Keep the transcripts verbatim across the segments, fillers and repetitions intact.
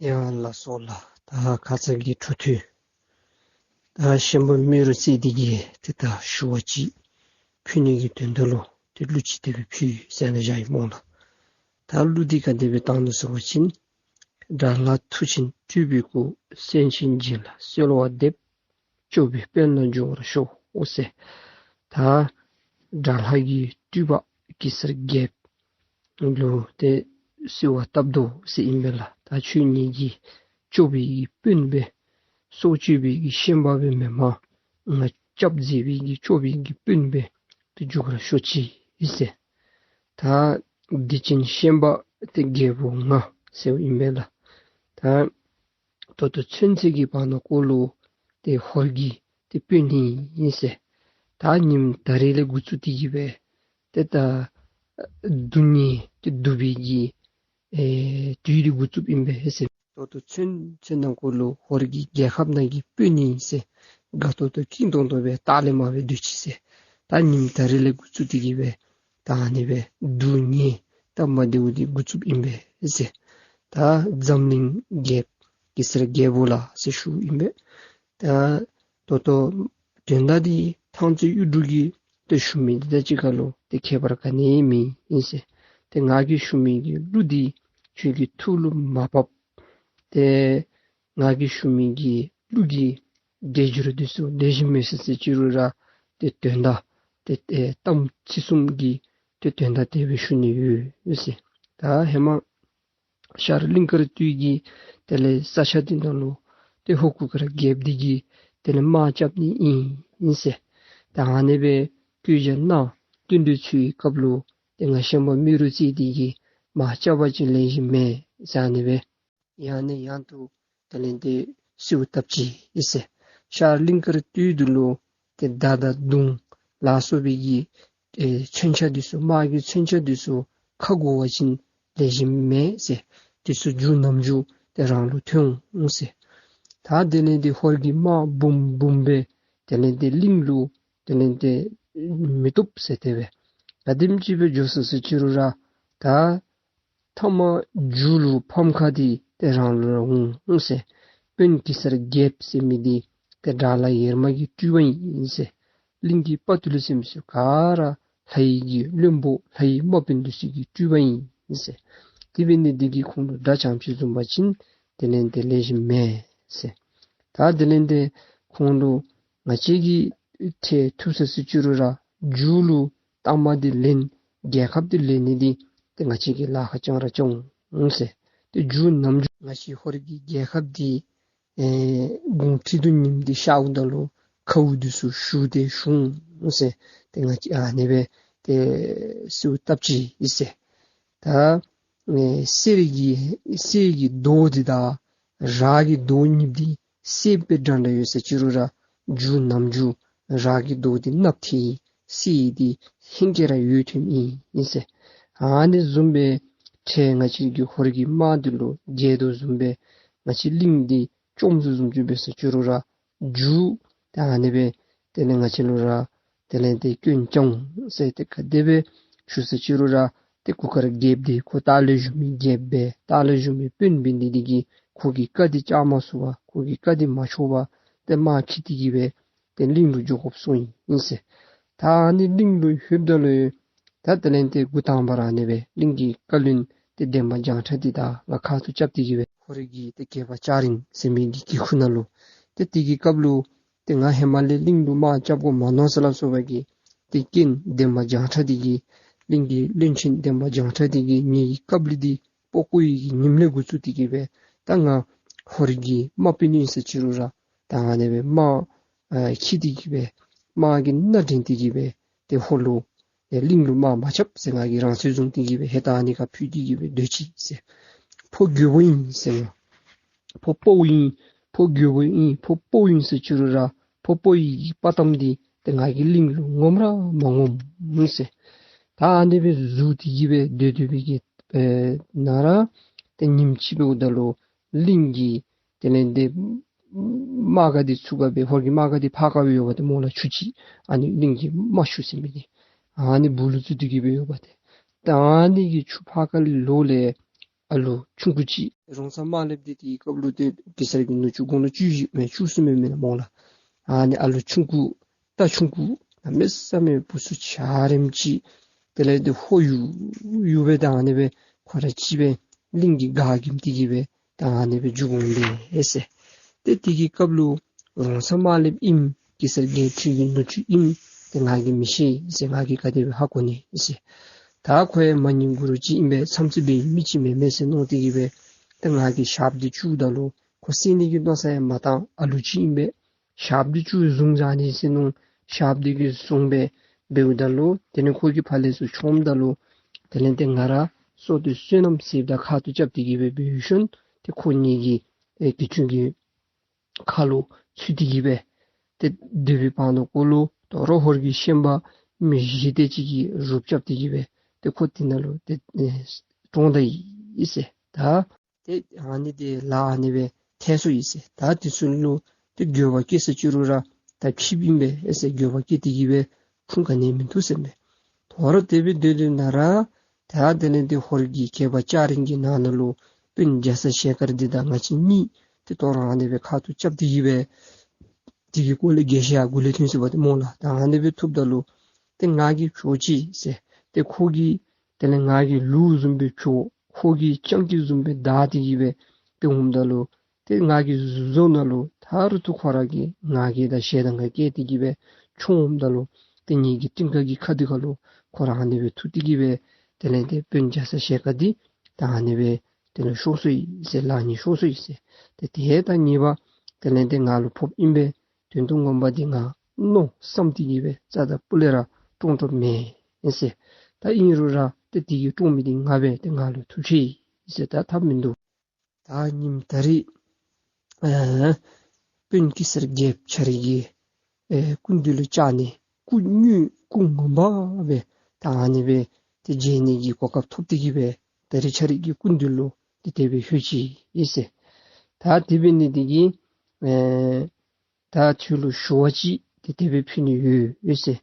ཡ་ལགས་སོ་ལགས། ད་ཁ་ཙ་གི་འཕྲོ་མཐུད་ད་ཤན་པ་རྨེ་རུ་རྩེ་འདི་གིས་ཏེ་ད་ཞུ་བ་ཅིག་ཕུལ་ནི་གི་དོན་དག་ལུ་ཏེ་གླུ་ཅིག་དེ་སྦེ་ཕུལ་ཡི་ཟེར་ནི་བཞག་ཡི་སྨོ་ལགས། ད་གླུ་འདི་ག་དེ་སྦེ་བཏང་ནུག་ཟེར་བ་ཅིན། དགྲ་ལྷ་མཐུ་ཆེན་སྤྲུལ་པའི་སྐུ། སེང་ཆེན་བྱིན་ལ་གསོལ་བ་འདེབས། སྐྱོབ་པའི་དཔོན་ལ་འབྱུང་བར་ཤོག་ཟེར། ད་དགྲ་ལྷ་གི་སྤྲུལ་པ་གེ་སར་རྒྱལཔོ་ལུ་ཏེ་གསོལ་བ་བཏབ་དོ་ཟེར་ཨིན་པས་ལགས། ད་ཁྱོད་ངེ་གི་སྐྱོབ་པའི་གི་དཔོན་སྦེ་སྲོག་གཅོད་པའི་གི་ཤན་པ་སྦེ་མེན་པར་ང་སྐྱབས་མཛད་པའི་གི་སྐྱོབ་པའི་གི་དཔོན་སྦེ་ཏེ་འགྱུར་བར་ཤོག་ཅིག་ཟེར། ད་སྡིག་ཅན་ཤན་པ་ཏེ་རྒྱལ་པོ་ང་ཟེར་ཨིན་པས་ལགས། ད་ད་ལྟོ་ཚུན་ཚོད་ཀྱི་བར་ན་ཀོ་ལུ་ཏེ་ཧོར་གྱི་ཏེ་དཔོན་ཨིན་ཟེར། ད་ཉིནམ་ད་རིས་ལས་འགོ་བཙུགས་ཏེ་གི་སྦེ་ཏེ་ད་སྡུག་བསྔལ་ཏེ་སྡུག་པའི་གི་ཨེ་དུས་འདི་འགོ་བཙུགསཔ་ཨིན་པས་ཟེར། ད་ལྟོ་ཚུན་ཚོད་ནང་ཀོ་ལུ་ཧོར་གྱི་རྒྱལ་ཁབ་ནང་གི་དཔོན་ཨིན་ཟེར། དགའ་ཏོག་ཏོ་སྐྱིད་ཏོང་ཏོ་སྦེ་ལྟག་ལས་མར་སྦེ་སྡོད་ཅི་ཟེར། ད་ཉིནམ་ད་རིས་ལས་འགོ་བཙུགས་ཏེ་གི་སྦེ་ད་ཨ་ནི་སྦེ་སྡུག་བསྔལ་སྟབས་མ་བདེཝ་འདི་འགོ་བཙུགསཔ་ཨིན་པས་ཟེར། ད་འཛམ་གླིང་རྒྱལཔོ་གེ་སར་རྒྱལ་པོ་ལགས་ཟེར་ཞུཝ་ཨིན་པས། ད་ད་ལྟོ་དོན་དག་འདི་ཐང་རྩེ་གཡུ་འབྲུག་གིས་ཏེ་ཞུ་མི་འདི་དང་གཅིག་ཁར་ལུ་ཏེ་ཁྱད་པར་ག་ནི་ཡང་མེད་ཨིན་ཟེར། ཏེ་ང་གིས་ཞུ་མི་གི་གླུ་འདི་ཁྱོད་ཀྱི་ཐུགས་ལུ་མ་བབ། ཏེ་ང་གིས་ཞུ་མི་གི་གླུ་གི་སྒྲ་སྒྱུར་འདི་ཚུ་ལེགས་ཤོམ་མེད་ཟེར་ཟེར་ཅི་རུང་ར་ཏེ་དོན་དག་ཏེ་ཏེ་གཏམ་ཚིག་གསུམ་གྱི་ཏེ་དོན་དག་དེ་སྦེ་ཞུ་ནི་ཡོད་ཟེར། ད་ཧེ་མ་ཤར་གླིང་དཀར་སྟོད་ཀྱི་དེ་ལས་ས་ཆ་འདི་ནང་ལུ་ཏེ་ཧོར་གུར་དཀར་རྒྱལཔོ་འདི་གིས་དེ་ལས་དམག་རྐྱབ་ནི་ཨིན་ཨིན་ཟེར། ད་ཨ་ནི་སྦེ་བཀོད་རྒྱ་གནང་བསྟུན་གྲོས་ཚུ་གི་སྐབས་ལུ་ཏེ་ང་ཤན་པ་རྨེ་རུ་རྩེ་འདི་གིས་དམག་རྐྱབ་པ་ཅིན་ལེགས་ཤོམ་མེད་ཟེར་ཨ་ནི་སྦེ་ཡང་ནས་ཡང་དུ་དེ་ལས་ཏེ་གསོལཝ་བཏབ་ཅི་ཨིན་ཟེར། ཤར་གླིང་དཀར་སྟོད་འདི་ལུ་ཏེ་མདའ་དང་མདུང་ལ་སོགས་པའི་གི་ཨེ་མཚོན་ཆ་འདི་ཚུ་དམག་གི་མཚོན་ཆ་འདི་ཚུ་ཁ་དགོ་པ་ཅིན་ལེགས་ཤོམ་མེད་ཟེར། འདི་ཚུ་མཇུག་ནམ་མཇུག་ཏེ་རང་ལུ་ཐོན་འོང་ཟེར། ད་དེ་ལས་ཏེ་ཧོར་གྱི་དམག་འབུམ་འབུམ་སྦེ་དེ་ལས་ཏེ་གླིང་ལུ་དེ་ལས་ཏེ་མི་བཏུབ་ཟེར། དེ་སྦེ་ག་དེམ་ཅིག་སྦེ་འགྱོ་ཟེར་ཟེར་ཅི་རུང་ར་ད་མཐའ་མ་མཇུག་ལུ་ཕམ་ཁ་འདི་ཏེ་རང་ལུ་ར་འོང་འོང་ཟེར། དཔོན་གེ་སར་རྒྱལཔོ་ཟེར་མི་འདི་ཏེ་དགྲ་ལྷ་ཡེར་མ་གི་སྤྲུལ་པ་ཨིན་ཟེར། གླིང་གི་དཔའ་ཐུལ་ཟེར་མི་ཚུ་ག་ར་ལྷ་ཡི་གི་བློན་པོ་ལྷ་ཡི་དམག་དཔོན་འདི་ཚུ་གི་སྤྲུལ་པ་ཨིན་ཟེར། དེ་འབད་ནི་འདི་གིས་ཁོང་ལུ་དགྲ་བྱམས་ཅིག་བཟུང་པ་ཅིན་དེ་ལས་ཏེ་ལེགས་ཤོམ་མེད་ཟེར། ད་དེ་ལས་ཏེ་ཁོང་ལུ་ང་བཅས་ཀྱིས་ཁྲལ་ཐུབ་ཟེར་ཟེར་ཅི་རུང་ར་མཇུག་ལུ་ལྟག་མ་འདི་ལེན་རྒྱལ་ཁབ་འདི་ལེན་ནི་འདི་ཏེ་ང་བཅས་ཀྱིས་ལཱ་ཁག་ཅང་ར་ཅང་འོང་ཟེར། ཏེ་མཇུག་ནམ་མཇུག་ང་བཅས་ཧོར་གྱི་རྒྱལ་ཁབ་འདི་ཨེ་དགུང་ཁྲི་གདུགས་ཉིམ་འདི་ཤརཝ་ད་ལུ་ཁཝ་འདི་ཚུ་ཞུ་སྟེ་ཞུ་འོང་ཟེར། ཏེ་ང་བཅས་ཨ་ནི་སྦེ་ཏེ་གསོལཝ་བཏབ་ཅི་ཨིན་ཟེར། ད་ཨེ་གསེར་གྱི་གསེར་གྱི་མདོག་འདི་དང་རག་གི་མདོག་གཉིས་འདི་གསེར་དཔེ་འདྲ་འདྲ་ཡོད་ཟེར་ཅི་རུང་ར་མཇུག་ནམ་མཇུག་རག་གི་མདོག་འདི་གནགཔོ་ཐལ། གསེར་འདི་ཧེང་སྐལ་ར་ཡོད་ཐོནམ་ཨིན་ཨིན་ཟེར། ཨ་ནི་བཟུམ་སྦེ་ཁྲལ་ང་བཅས་ཀྱིས་ཧོར་གྱི་དམག་འདི་ལུ་འཇལ་དོ་བཟུམ་སྦེ་ང་བཅས་གླིང་འདི་བཅོམ་ཚུགས་བཟུམ་ཅིག་འབད་ཟེར་ཅི་རུང་ར་མཇུག་ད་ཨ་ནི་སྦེ་དེ་ལས་ང་བཅས་ལུ་ར་དེ་ལས་ཏེ་སྐྱོན་ཅང་ཟེར། ཏེ་ག་དེ་སྦེ་ཞུ་ཟེར་ཅི་རུང་ར་ཏེ་གུར་དཀར་རྒྱལཔོ་འདི་ཁོ་ལྟག་ལས་བཞུགས་མི་རྒྱལཔོ་སྦེ་ལྟག་ལས་བཞུགས་མི་དཔོན་འབད་ནི་འདི་གིས་ཁོ་གི་བཀའ་འདི་བཅག་མ་ཚུགས་པར་ཁོ་གི་བཀའ་འདི་མ་ཆོག་པར་ཏེ་དམག་འཁྱིད་དེ་གི་སྦེ་ཏེ་གླིང་ལུ་འགྱོ་དགོཔ་སོང་ཡི་ཨིན་ཟེར། ད་ཨ་ནི་གླིང་ལུ་ལྷོདཔ་ད་ལུ་ད་དེ་ལས་ཏེ་འགོ་དང་པ་ར་ཨ་ནི་སྦེ་གླིང་གི་བཀའ་བློན་ཏེ་འདན་མ་བྱང་ཁྲ་འདི་དང་ལཱ་ཁག་ཏུ་རྐྱབ་སྟེ་གི་སྦེ་ཧོར་གྱི་ཏེ་རྒྱལ་པོ་ལྕགས་རིང་ཟེར་མི་གི་གི་ཁུག་ནང་ལུ་ཏེ་དེ་གི་སྐབས་ལུ་ཏེ་ང་ཧེ་མ་ལས་གླིང་ལུ་དམག་རྐྱབ་དགོ་མ་མནོ་ཟེར་སླབ་སོང་བ་གི་ཏེ་རྐྱེན་འདན་མ་བྱང་ཁྲ་འདི་གིས་གླིང་གི་བློན་ཆེན་འདན་མ་བྱང་ཁྲ་འདི་གིས་ངེ་གི་ཀབ་ལི་འདི་སྤོ་བཀོ་ཡི་གི་ཉིནམ་ལས་འགོ་བཙུགས་ཏེ་གི་སྦེ་ད་ང་ཧོར་གྱི་དམག་དཔོན་ཨིན་ཟེར་ཅི་རུང་ར་ད་ཨ་ནི་སྦེ་དམག་ཨ་འཁྱིད་དེ་གི་སྦེ་དམག་གི་སྣ་འདྲེན་ཏེ་གི་སྦེ་ཏེ་ཧོར་ལུ་ཨེ་གླིང་ལུ་དམག་མ་རྐྱབ་ཟེར་ང་གིས་རང་ཚོད་བཟུང་སྟེ་གི་སྦེ་ཧེ་ད་ཨ་ནི་ཁར་ཕུད་དེ་གི་སྦེ་སྡོད་ཅི་ཟེར། ཕོ་རྒོད་པོ་ཨིན་ཟེར། ཕོ་དཔའ་བོ་ཨིན། ཕོ་རྒོད་པོ་ཨིན། ཕོ་དཔའ་བོ་ཨིན་ཟེར་ཅི་རུང་ར་ཕོ་དཔའ་བོའི་གི་དཔའ་གཏམ་འདི་ཏེ་ང་གིས་གླིང་ལུ་ངོམ་ར་མ་ངོམ་ཟེར། ད་ཨ་ནི་སྦེ་བཟུང་སྟེ་གི་སྦེ་སྡོད་སྡོད་པའི་གི་ཨེ་ནང་ར་ཏེ་ཉིནམ་ཅིག་འབདཝ་ད་ལུ་གླིང་གི་དེ་ལས་ཏེ་དམག་སྒར་འདི་ཚུ་ག་སྦེ་ཧོར་གྱི་དམག་སྒར་འདི་ཕར་ཁ་སྦེ་ཡོདཔ་ད་སྨོ་ལགས། ཆུ་ཅིག་ཨ་ནི་གླིང་གི་དམག་ཆུ་ཟེར་མི་འདི་ཨ་ནི་སྦུག་ལུ་བཙུགས་ཏེ་གི་སྦེ་ཡོདཔ་ད་ད་ཨ་ནི་གི་ཆུ་ཕར་ཁ་ལོགས་ལས་ ཨ་ལུ་ཆུང་ཀུ་ཅིག་རོང་ཚ་དམར་ལེབ་འདི་དེའི་སྐབས་ལུ་ཏེ་གེ་སར་གྱི་ནུ་གཅུང་དགུང་ལོ་བཅུ་བཞི་མེན་བཅུ་གསུམ་མེན་མེན་ན་སྨོ་ལགས། ཨ་ནི་ཨ་ལུ་ཆུང་ཀུ་རྟ་ཆུང་ཀུ་གནམ་མེད་ས་མེད་བུ་ཚུ་འཇའ་རིསམོ་ཅིག་དེ་ལས་ཏེ་ཧོ་ཡུ་ཡུ་སྦེ་ད་ཨ་ནི་སྦེ་ཁོ་ར་གཅིག་སྦེ་གླིང་གི་ག་གིམ་སྟེ་གི་སྦེ་ད་ཨ་ནི་སྦེ་འགྱོ་འོང་པས་ཟེར། ཏེ་དེ་གི་སྐབས་ལུ་རོང་ཚ་དམར་ལེབ་ཨིནམ་གེ་སར་རྒྱལཔོ་ཁྱོད་ཀྱི་ནུ་གཅུང་ཨིནམ་ཏེ་ང་གིས་མི་ཤེས་ཟེར། ང་གིས་ག་དེ་སྦེ་ཧ་གོ་ནི་ཟེར། ད་ཁོ་ཡང་མ་ནིང་གུ་རུ་ཅིག་ཨིན་པས། མཚམས་ཚིག་འབད་མི་ཅིག་མེན་མས་ཟེར་མནོ་སྟེ་གི་སྦེ་ཏེ་ང་གིས་ཞགསཔ་འདི་བཙུགས་ད་ལུ་ཁོ་བསད་ནི་གི་མནོ་བསམ་ཡང་མ་བཏང་། ཨ་ལུ་ཅིག་ཨིན་པས། ཞགསཔ་འདི་བཙུགས་བཟུང་བཞག་ནི་ཟེར་མནོ། ཞགསཔ་འདི་གིས་བཟུང་སྦེ་འབདཝ་ད་ལུ་དེ་ལས་ཁོ་གིས་ཕར་ལས་ཚུར་མཆོངམ་ད་ལུ་དེ་ལས་ཏེ་ང་ར་སྲོག་ཏུ་བསོད་ནམས་ཟད་ད་ཁ་ཐུག་རྐྱབ་སྟེ་གི་སྦེ་འབད་ཞིནམ་ཏེ་ཁོ་ངེ་གི་ཨེ་དེ་ཁྱོད་ཀྱི་ཁ་ལུ་ཚུད་དེ་གི་སྦེ་ཏེ་སྡོད་པའི་བར་ན་ཁོ་ལུ་དོ་རུང་ཧོར་གྱི་ཤན་པ་མི་བཞི་དེ་ཅིག་གིས་རོགས་རྐྱབ་སྟེ་གི་སྦེ་ཏེ་ཁོ་དེ་ནང་ལུ་ཏེ་ཨེ་གྲོངས་ད་ཡི་ཟེར། ད་ཏེ་ཨ་ནི་དེ་ལཱ་ཨ་ནི་སྦེ་ཐལ་སོ་ཡི་ཟེར། ད་དེ་ཚུ་ལུ་ཏེ་འགྱོད་པ་སྐྱེས་ཟེར་ཅི་རུང་ར་ད་ཕྱིསཔ་ཨིན་པས་ཟེར། འགྱོད་པ་སྐྱེས་ཏེ་གི་སྦེ་ཁུངས་ག་ནི་མིན་འདུག་ཟེར་མས། དོ་རུང་དེ་སྦེ་སྡོད་སྡོད་ནང་ར་ད་དེ་ལས་ཏེ་ཧོར་གྱི་གྱད་པ་ལྕགས་རིང་གི་ནང་ན་ལུ་དཔོན་རྒྱ་ཚ་ཞལ་དཀར་འདི་དང་ང་བཅས་གཉིས་ཏེ་དོ་རུང་ཨ་ནི་སྦེ་ཁ་ཐུག་རྐྱབ་སྟེ་གི་སྦེ་དེ་གི་སྐོར་ལས་རྒྱས་བཤད་ཡར་འགོ་ལས་ཐོན་སོ་བ་ཏེ་སྨོ་ལགས། ད་ཨ་ནི་སྦེ་ཐུགཔ་ད་ལུ་ཏེ་ང་གིས་བྱོག་ཅི་ཟེར། ཏེ་ཁོ་གིས་དེ་ལས་ང་གི་ལུག་བཟུམ་སྦེ་བྱོག། ཁོ་གིས་སྤྱང་ཀི་བཟུམ་སྦེ་བདའ་སྟེ་གི་སྦེ་ཏེ་འོངམ་ད་ལུ་ཏེ་ང་གི་གཟུགས་བཟོ་ནང་ལུ་ད་རུང་ཏེ་ཁོ་ར་གིས་ང་རྒྱལ་དང་ཞེ་སྡང་ག་སྐྱེས་ཏེ་གི་སྦེ་མཆོངམ་ད་ལུ་ཏེ་ངེ་གི་སྤྲིན་དཀར་གྱི་ཁ་འདི་ཁ་ལུ་ཁོ་ར་ཨ་ནི་སྦེ་ཐུག་སྟེ་གི་སྦེ་དེ་ལས་ཏེ་དཔོན་རྒྱ་ཚ་ཞལ་དཀར་འདི་ད་ཨ་ནི་སྦེ་དེ་ལས་ཤོར་སོ་ཡི་ཟེར། ལག་ནས་ཤོར་སོ་ཡི་ཟེར། ཏེ་དེ་ད་ངེས་པ་དེ་ལས་ཏེ་ང་ལུ་ཕོགཔ་ཨིན་པས། དོན་དུ་ངོ་མ་འདི་ང་མནོ་བསམ་སྟེ་གི་སྦེ་རྩ་དང་སྤུ་ལས་ར་བཀྲོངས་བཀྲོངསམ་མེན་ཟེར། ད་ཨིན་རུང་ར་ཏེ་དེ་གིས་བཀྲོངས་མི་འདི་ང་སྦེ་ཏེ་ང་ལུ་ཐུག་ཅི་ཟེར། ད་ཐབས་མིན་འདུག། ད་ཉིནམ་ད་རིས་ཨེ་དཔོན་གེ་སར་རྒྱལཔོ་ཁྱོད་རའི་གི་ཨེ་སྐུ་མདུན་ལུ་བཅར་ནི་སྐུ་དངོས་སྐུ་ངོ་མ་སྦེ་ད་ཨ་ནི་སྦེ་ཏེ་མཇལ་ནི་གི་གོ་སྐབས་ཐོབ་སྟེ་གི་སྦེ་ད་རིས་ཁྱོད་རའི་གི་སྐུ་མདུན་ལུ་ཏེ་དེ་སྦེ་ལྷོད་ཅི་ཨིན་ཟེར། ད་དེ་འབད་ནི་འདི་གིས་ཨེ་ད་ཁྱོད་ལུ་ཞུ་བ་ཅིག་ཏེ་དེ་སྦེ་ཕུལ་ནི་ཡོད་ཟེར།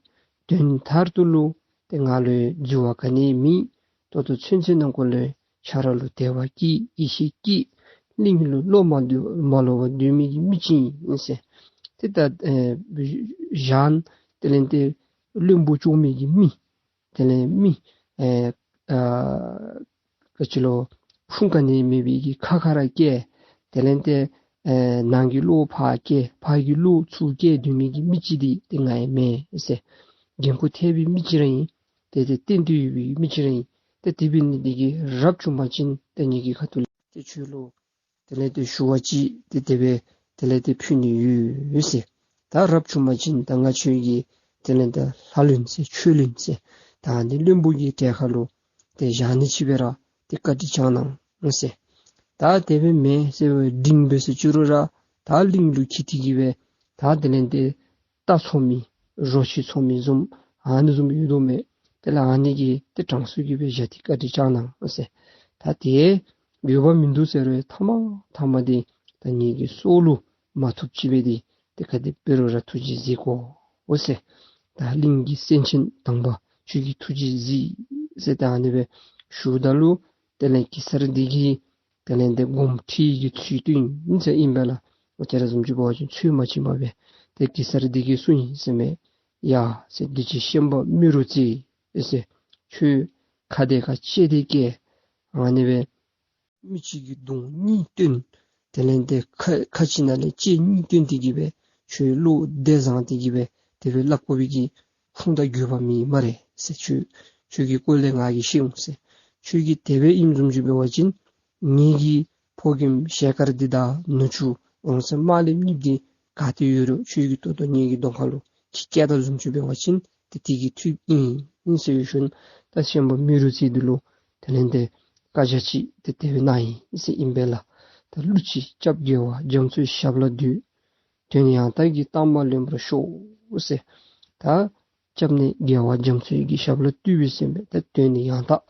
དོན་མཐར་ཐུག་ལུ་ཏེ་ང་ལུ་འཛོལ་བ་ག་ནི་མེད། ད་ལྟོ་ཚུན་ཚོད་ནང་འཁོད་ལུ་ཁྱོད་ར་ལུ་དད་པ་སྐྱེས་ཡིད་ཆེས་སྐྱེས་གླིང་ལུ་བློ་མ་འདུ་མ་ལོག་པར་སྡོད་མི་གི་མི་ཅིག་ཨིན་ཟེར། ཏེ་ད་ཨེ་གཞན་དེ་ལས་ཏེ་བློན་པོ་བཅོ་མི་གི་མི་དེ་ལས་མི་ཨེ་ཨ་ག་ཅི་ལོ་ཁུངས་ག་ནི་མེད་པའི་གི་ཁ་ཁ་ར་སྐྱེ། དེ་ལས་ཏེ་ཨེ་ནང་གི་བློ་ཕར་སྐྱེ་ཕར་གི་བློ་ཚུར་སྐྱེ་སྡོད་མི་གི་མི་ཅིག་འདི་ཏེ་ང་ཡང་མེན་ཟེར། འགན་ཁུར་ཐེག་པའི་མི་ཅིག་ར་ཨིན། ཏེ་ཏེ་བརྟན་ཏེ་ཡོད་པའི་མི་ཅིག་ར་ཨིན། ཏེ་དེ་འབད་ནི་འདི་གིས་རབ་བྱུང་པ་ཅིན་ཏེ་ངེ་གི་ཁ་ཐུག་ལས་ཏེ་ཁྱོད་ལུ་དེ་ལས་ཏེ་ཞུ་བ་ཅིག་ཏེ་དེ་སྦེ་དེ་ལས་ཏེ་ཕུལ་ནི་ཡོད་ཟེར། ད་རབ་བྱུང་པ་ཅིན་ད་ང་ཁྱོད་ཀྱི་དེ་ལས་ད་ལྷ་བློན་ཟེར་ཆོས་བློན་ཟེར་ད་ཨ་ནི་བློན་པོ་གི་གྲལ་ཁར་ལུ་ཏེ་བཞག་ནི་ཅིག་སྦེ་ར་ཏེ་བཀའ་དྲིན་བསྐྱང་གནང་ཟེར། ད་དེ་སྦེ་མེན་ཟེར་བའི་འབྲིང་སྦེ་ཟེར་ཅི་རུང་ར་ད་གླིང་ལུ་འཁྱིད་དེ་གི་སྦེ་ད་དེ་ལས་ཏེ་རྟ་འཚོ་མི་རོ་ཁྱི་འཚོ་མི་བཟུམ་ཨ་ནི་བཟུམ་ཡོད་དོ་མས། དེ་ལས་ཨ་ནི་གི་ཏེ་གྲངས་སུ་གི་སྦེ་བཞག་སྟེ་བཀའ་དྲིན་བསྐྱང་གནང་ཟེར། ད་དེ་འགྱོད་པ་མིན་འདུག་ཟེར་རུང་མཐའ་མ་མཐའ་མ་འདི་ད་ངེ་གི་སྲོག་ལུ་མ་ཐུགཔ་ཅིག་སྦེ་འདི་ཏེ་ག་དེ་འབད་རུང་ར་ཐུགས་རྗེས་གཟིགས་དགོ་འོ་ཟེར། ད་གླིང་གི་སེང་ཆེན་དང་པ་ཁྱོད་ཀྱིས་ཐུགས་རྗེས་གཟིགས་ཟེར་ད་ཨ་ནི་སྦེ་ཞུཝ་ད་ལུ་དེ་ལས་གེ་སར་འདི་གིས་དེ་ལས་ཏེ་དགོངསམ་ཁྲེལ་གྱི་ཚུལ་སྟོན་ཨིན་ཟེར་ཨིན་པས་ལགས། ང་བཅས་ར་བཟུམ་ཅིག་འབད་བ་ཅིན་ཚོད་མ་བྱིན་པར་སྦེ་ཏེ་གེ་སར་འདི་གིས་གསུངས་ཡི་ཟེར་མས། ཡ་ཟེར་འདི་ཅིག་ཤན་པ་རྨེ་རུ་རྩེ་ཨེ་ཟེར་ཁྱོད་ཁ་དེ་ཁར་ལྕེ་དེ་བཀལ། ཨ་ནི་སྦེ་མི་གཅིག་གི་གདོང་གཉིས་སྟོན། དེ་ལས་ཏེ་ཁ་ཁ་ཅིག་ནང་ལས་ལྕེ་གཉིས་སྟོན་ཏེ་གི་སྦེ་ཁྱོད་བློ་བདེ་བཟང་སྟེ་གི་སྦེ་དེ་སྦེ་སླབ་དགོ་པའི་གི་ཁུངས་དང་དགོས་པ་མེད་སྨ་རེ་ཟེར། ཁྱོད་ཁྱོད་ཀྱི་སྐོར་ལས་ང་གིས་ཤེས་འོང་ཟེར། ཁྱོད་ཀྱིས་དེ་སྦེ་ཨིནམ་བཟུམ་ཅིག་འབད་བ་ཅིན་ངེ་གི་ཕོ་རྒནམ་ཞལ་དཀར་འདི་དང་ནུ་གཅུང་རོང་ཚ་དམར་ལེབ་གཉིས་འདི་ག་ཏེ་ཡོད་རུང་ཁྱོད་ཀྱིས་ད་ལྟོ་ངེ་གི་གདོང་ཁ་ལུ་ཁྱོད་བཀལ་ད་བཟུམ་ཅིག་འབད་བ་ཅིན་ཏེ་དེ་གིས་འཐུས་ཨིན་ཨིན་ཟེར་ཞུ་ནི། ད་ཤན་པ་རྨེ་རུ་རྩེ་འདི་ལུ་དེ་ལས་ཏེ་བཀའ་རྒྱ་ཅིག་ཏེ་དེ་སྦེ་གནང་ཡི་ཟེར་ཨིན་པས་ལགས། ད་གླུ་ཅིག་སྐྱབས་རྒྱལ་བ་རྒྱ་མཚོའི་ཞབས་ལ་འདུད། དོན་ཡང་དག་གི་རྟགས་མ་ལོན་པར་ཤོག་ཟེར། ད་སྐྱབས་གནས་རྒྱལ་བ་རྒྱ་མཚོའི་གི་ཞབས་ལ་འདུད་པའི་ཟེར་མས། ད་དོན་ནི་ཡང་དག་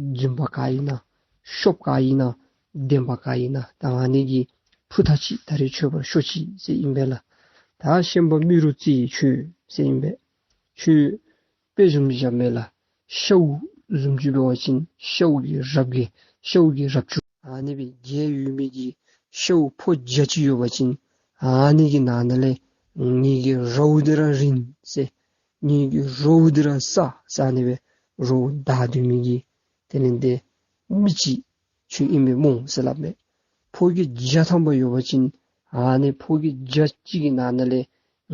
རྫུན་པ་ག་ཨིན་ན་ཤོབ་ག་ཨིན་ན་བདེན་པ་ག་ཨིན་ན་ད་ཨ་ནི་གི་ཕུ་ཐག་ཅིག་ད་རིས་ཆོད་པར་ཤོག་ཅིག་ཟེར་ཨིན་པས་ལགས། ད་ཤན་པ་རྨེ་རུ་རྩེ་ཁྱོད་ཟེར་ཨིན་པས། ཁྱོད་དཔེ་བཟུམ་བཞག་མས་ལགས། ཤཝ་བཟུམ་ཅིག་འབད་བ་ཅིན་ཤཝ་གི་རབ་རྒྱས་ཤཝ་གི་རབ་བྱུང་ ཨ་ནི་སྦེ་རྒྱལ་ཡོད་མི་གི་ཤཝ་ཕོ་བརྒྱ་ཅིག་ཡོད་པ་ཅིན་ཨ་ནི་གི་ནང་ན་ལས་ངེ་གི་རཝ་འདི་ར་རིང་ཟེར། ངེ་གི་རཝ་འདི་ར་སྲ་ཟེར་ཨ་ནི་སྦེ་རཝ་བདའ་སྡོད་མི་གི་དེ་ལས་འདི་མི་ཅིག་ཁྱོད་ཨིན་པས་སྨོ་ཟེར་སླབ་མས། ཕོ་རྒྱས་བརྒྱ་ཐམ་པ་ཡོད་པ་ཅིན་ཨ་ནི་ཕོ་རྒྱས་བརྒྱ་ཅིག་གི་ནང་ན་ལས་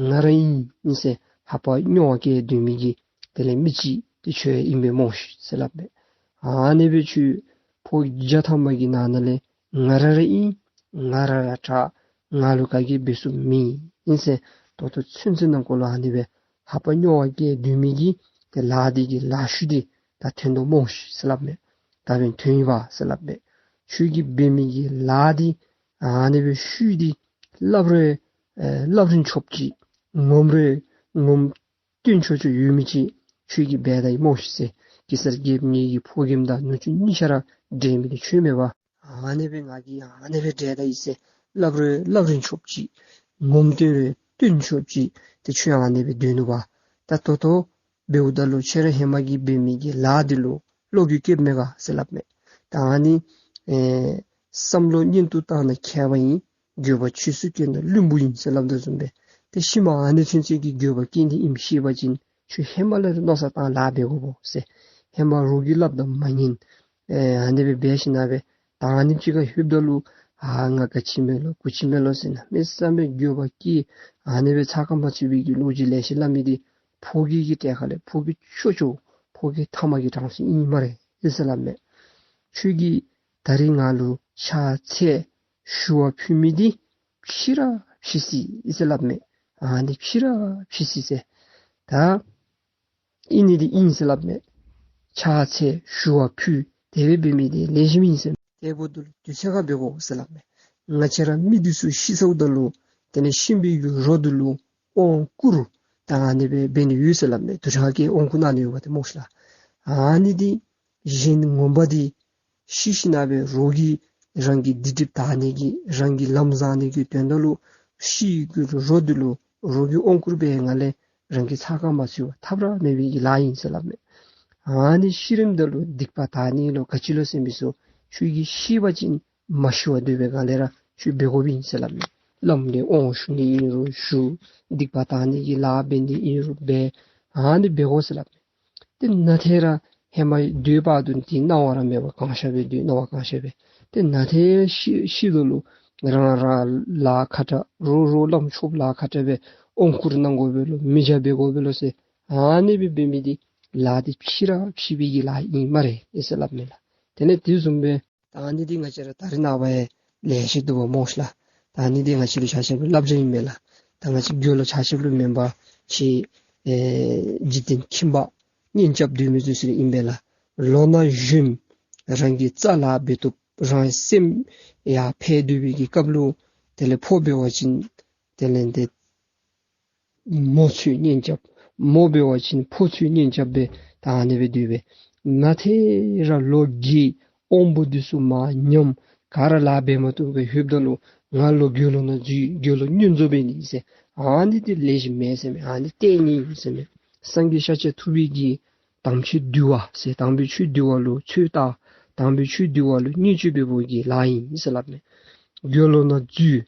ང་ར་ཨིན་ཨིན་ཟེར་ཧ་པ་རྙོག་པ་བཀལ་སྡོད་མི་གི་དེ་ལས་མི་ཅིག་དེ་ཁྱོད་ཨིན་པས་སྨོ་ཤིག་ཟེར་སླབ་མས། ཨ་ནི་སྦེ་ཁྱོད་ཕོ་བརྒྱ་ཐམ་པ་གི་ནང་ན་ལས་ང་ར་ར་ཨིན། ང་ར་ར་དྲག། ང་ལུ་ག་གིས་འབད་ཚུགས་མེད་ཨིན་ཟེར་ད་ལྟོ་ཚུན་ཚོད་ནང་འཁོད་ལུ་ཨ་ནི་སྦེ་ཧ་པ་རྙོག་པ་བཀལ་སྡོད་མི་གི་དེ་ལཱ་འདི་གི་ལཱ་ཤུལ་འདི་ད་ཐོན་དོ་སྨོ་ཤིག་ཟེར་སླབ་མས། ད་འབདན་ཐོན་ཡི་པ་ཟེར་སླབ་མས། ཁྱོད་ཀྱིས་འབད་མི་གི་ལཱ་འདི་ཨ་ནི་སྦེ་ཤུལ་འདི་སླབ་རུང་ཨེ་སླབ་རིན་ཆོགཔ་ཅིག་ངོམ་རུང་ངོམ་སྟོན་ཆོག་ཆོ་ཡོད་མི་ཅིག་ཁྱོད་ཀྱིས་འབད་ད་ཡི་སྨོ་ཤིག་ཟེར། གེ་སར་རྒྱལཔོ་ངེ་གི་ཕོ་རྒནམ་དང་ནུ་གཅུང་གཉིས་ཆ་ར་འདྲེན་མི་འདི་ཁྱོད་མེན་པ། ཨ་ནི་སྦེ་ང་གིས་ཨ་ནི་སྦེ་འདྲེན་ད་ཡི་ཟེར། སླབ་རུང་སླབ་རིན་ཆོགཔ་ཅིག་ངོམ་སྟོན་རུང་སྟོན་ཆོགཔ་ཅིག་དེ་ཁྱོད་ཨ་ནི་སྦེ་སྡོད་ནུག་པ། ད་ད་ལྟོ་འབདཝ་ད་ལུ་ཁྱོད་ར་ཧེ་མ་གི་འབད་མི་གི་ལཱ་འདི་ལུ་བློ་འགྱོད་སྐྱེཝ་མས་ག་ཟེར་སླབ་མས། ད་ཨ་ནི་ཨེ་བསམ་བློ་གཉེན་དུ་བཏང་ན་མཁས་པ་ཡིན། འགྱོད་པ་ཆོས་སུ་སྐྱེས་ན་བླུན་པོ་ཡིན་ཟེར་སླབ་དོ་བཟུམ་སྦེ། ཏེ་ཤུལ་མ་ཨ་ནི་ཚུན་ཚོད་ཀྱི་འགྱོད་པ་སྐྱེས་ནི་ཨིནམ་ཤེས་པ་ཅིན་ཁྱོད་ཧེ་མ་ལས་ར་མནོ་བསམ་བཏང་ལཱ་འབད་དགོ་པས་ཟེར། ཧེ་མ་རོགས་ཀྱིས་སླབ་ད་མ་ཉན། ཨེ་ཨ་ནི་སྦེ་འབད་ཞིན་ན་སྦེ་ད་ཨ་ནེམ་ཅིག་ཁར་ལྷོདཔ་ད་ལུ་ཨ་ང་ག་ཅི་མས་ལོ་གུ་ཅི་མས་ལོ་ཟེར་གནམ་མེད་ས་མེད་འགྱོད་པ་སྐྱེས། ཨ་ནི་སྦེ་ཚ་ཁ་མ་ཚུད་པའི་གི་བློ་ཅིག་ལེ་ཤ་སླབ་མི་འདི་ཕོ་རྒྱས་ཀྱི་གྲལ་ཁ་ལས་ཕོ་རྒྱས་ཆོ་ཆོ་ཕོ་རྒྱས་ཐ་མ་གི་གྲངས་སུ་ཨིན་སྨ་རེ་ཟེར་སླབ་མས། ཁྱོད་ཀྱིས་ད་རིས་ང་ལུ་ཕྱག་འཚལ་ཞུ་བ་ཕུལ་མི་འདི་ཕྱི་ར་ཕྱི་སི་ཟེར་སླབ་མས། ཨ་ནི་ཕྱི་ར་ཕྱི་སི་ཟེར། ད་ཨིན་ནི་འདི་ཨིན་ཟེར་སླབ་མས། ཕྱག་འཚལ་ཞུ་བ་ཕུལ་དེ་སྦེ་འབད་མི་འདི་ལེགས་ཤོམ་ཨིན་ཟེར། དེ་འབདཝ་ད་ལུ་དུས་ཚོད་ཁར་འབད་དགོ་ཟེར་སླབ་མས། ང་བཅས་ར་མི་འདི་ཚུ་ཤི་སོཝ་ད་ལུ་དེ་ལས་གཤིན་པོའི་གི་རོ་འདི་ལུ་དབང་བསྐུར་ད་ཨ་ནི་སྦེ་འབད་ནི་ཡོད་ཟེར་སླབ་མས། དུར་ཁྲོད་ཁར་དབང་བསྐུར་གནང་ནི་ཡོད་པ་དེ་སྨོ་ཤིག་ལགས། ཨ་ནི་འདི་གཞན་ངོ་མ་འདི་ཤི་ཞིན་ན་སྦེ་རོགས་ཀྱིས་རང་གི་སྡིག་སྒྲིབ་དག་ནི་གི་རང་གི་ལམ་བཟང་ནི་གི་དོན་དག་ལུ་ཤི་གི་རོ་འདི་ལུ་རོགས་ཀྱིས་དབང་བསྐུར་འབད་ང་ལས་རང་གི་ཚ་ཁ་མ་ཚུད་པར་ཐབས་ར་མེད་པའི་གི་ལཱ་ཨིན་ཟེར་སླབ་མས། ཨ་ནི་ཤི་རནམ་ད་ལུ་སྡིག་པ་དག་ནི་ལོ་ག་ཅི་ལོ་ཟེར་མི་ཚུ་ཁྱོད་ཀྱིས་ཤེས་པ་ཅིན་མ་ཤི་བར་སྡོད་པའི་སྒང་ལས་ར་ཁྱོད་འབད་དགོཔ་ཨིན་ཟེར་སླབ་མས། བླམ་ལས་དབང་ཞུ་ནི་ཨིན་རུང་ཞུ། སྡིག་པ་དག་ནི་གི་ལཱ་འབད་ནི་ཨིན་རུང་འབད། ཨ་ནི་འབད་དགོ་ཟེར་སླབ་མས། ཏེ་ན་ཐེ་ར་ཧེ་མ་སྡོད་པ་དུ་ཏེ་སྣང་བ་ར་མེད་པར་གང་ཤར་སྦེ་སྡོད། སྣང་བ་གང་ཤར་སྦེ། ཏེ་ན་ཐེ་ཤི་ཤི་ད་ལུ་རང་ར་ལཱ་ཁག་དྲགས་རོགས་རོགས་བླམ་ཆོསཔ་ལཱ་ཁག་དྲགས་སྦེ་དབང་བསྐུར་གནང་དགོ་པས་ལོ་མི་བྱ་འབད་དགོ་པས་ལོ་ཟེར་ཨ་ནི་སྦེ་འབད་མི་འདི་ལཱ་འདི་ཕྱི་ར་ཕྱི་པའི་གི་ལཱ་ཨིན་སྨ་རེ་ཨེ་ཟེར་སླབ་མས་ལགས། དེ་ལས་དེ་བཟུམ་སྦེ་ད་ཨ་ནི་འདི་ང་བཅས་ར་ད་རེས་ནངས་པ་ཡང་ལེ་ཤ་འདུག་པ་སྨོ་ཤིག་ལགས། ད་ཨ་ནི་འདི་ང་བཅས་ལུ་ཆ་ཁྱབ་ལུ་བསླབ་བྱ་ཨིན་མས་ལགས། ད་ང་བཅས་དགེ་སློང་ཆ་ཁྱབ་ལུ་མེན་པར་ཁྱེད་ཨེ་འཇིག་རྟེན་ཁྱིམ་པ་གཉེན་རྐྱབ་སྡོད་མི་ཚུ་ཚུ་ལུ་ཨིན་པས་ལགས། ལོ་ན་གཞོནམ་རང་གི་རྩ་ལཱ་འབད་བཏུབ་རང་སེམས་ཡར་འཕེལ་སྡོད་པའི་གི་སྐབས་ལུ་དེ་ལས་ཕོ་འབད་བ་ཅིན་དེ་ལས་འདི་མོ་ཚུ་གཉེན་རྐྱབ། མོ་འབད་བ་ཅིན་ཕོ་ཚུ་གཉེན་རྐྱབ་སྦེ་ད་ཨ་ནི་སྦེ་སྡོད་པས། ན་ཐེ་ར་ལོ་རྒས་དབང་པོ་འདི་ཚུ་མར་ཉམས། ག་ར་ལཱ་འབད་མ་བཏུབ་པར་ལྷོདཔ་ད་ལུ་ང་ལོག་དགེ་སློང་ནང་འཛུལ། དགེ་སློང་བསྙེན་རྫོགས་འབད་ནི་ཟེར། ཨ་ནི་འདི་ལེགས་ཤོམ་མེན་ཟེར་མས། ཨ་ནི་ལྟས་ངན་ཨིན་ཟེར་མས། སངས་རྒྱས་ཤཱཀྱ་ཐུབ་པའི་གི་དམ་ཆོས་འདུལ་བ་ཟེར། དམ་པའི་ཆོས་འདུལ་བ་ལུ་ཚོད་ལྟ། དམ་པའི་ཆོས་འདུལ་བ་ལུ་བརྙས་བཅོས་འབད་བའི་གི་ལཱ་ཨིན་ཟེར་སླབ་མས། དགེ་སློང་ནང་འཛུལ།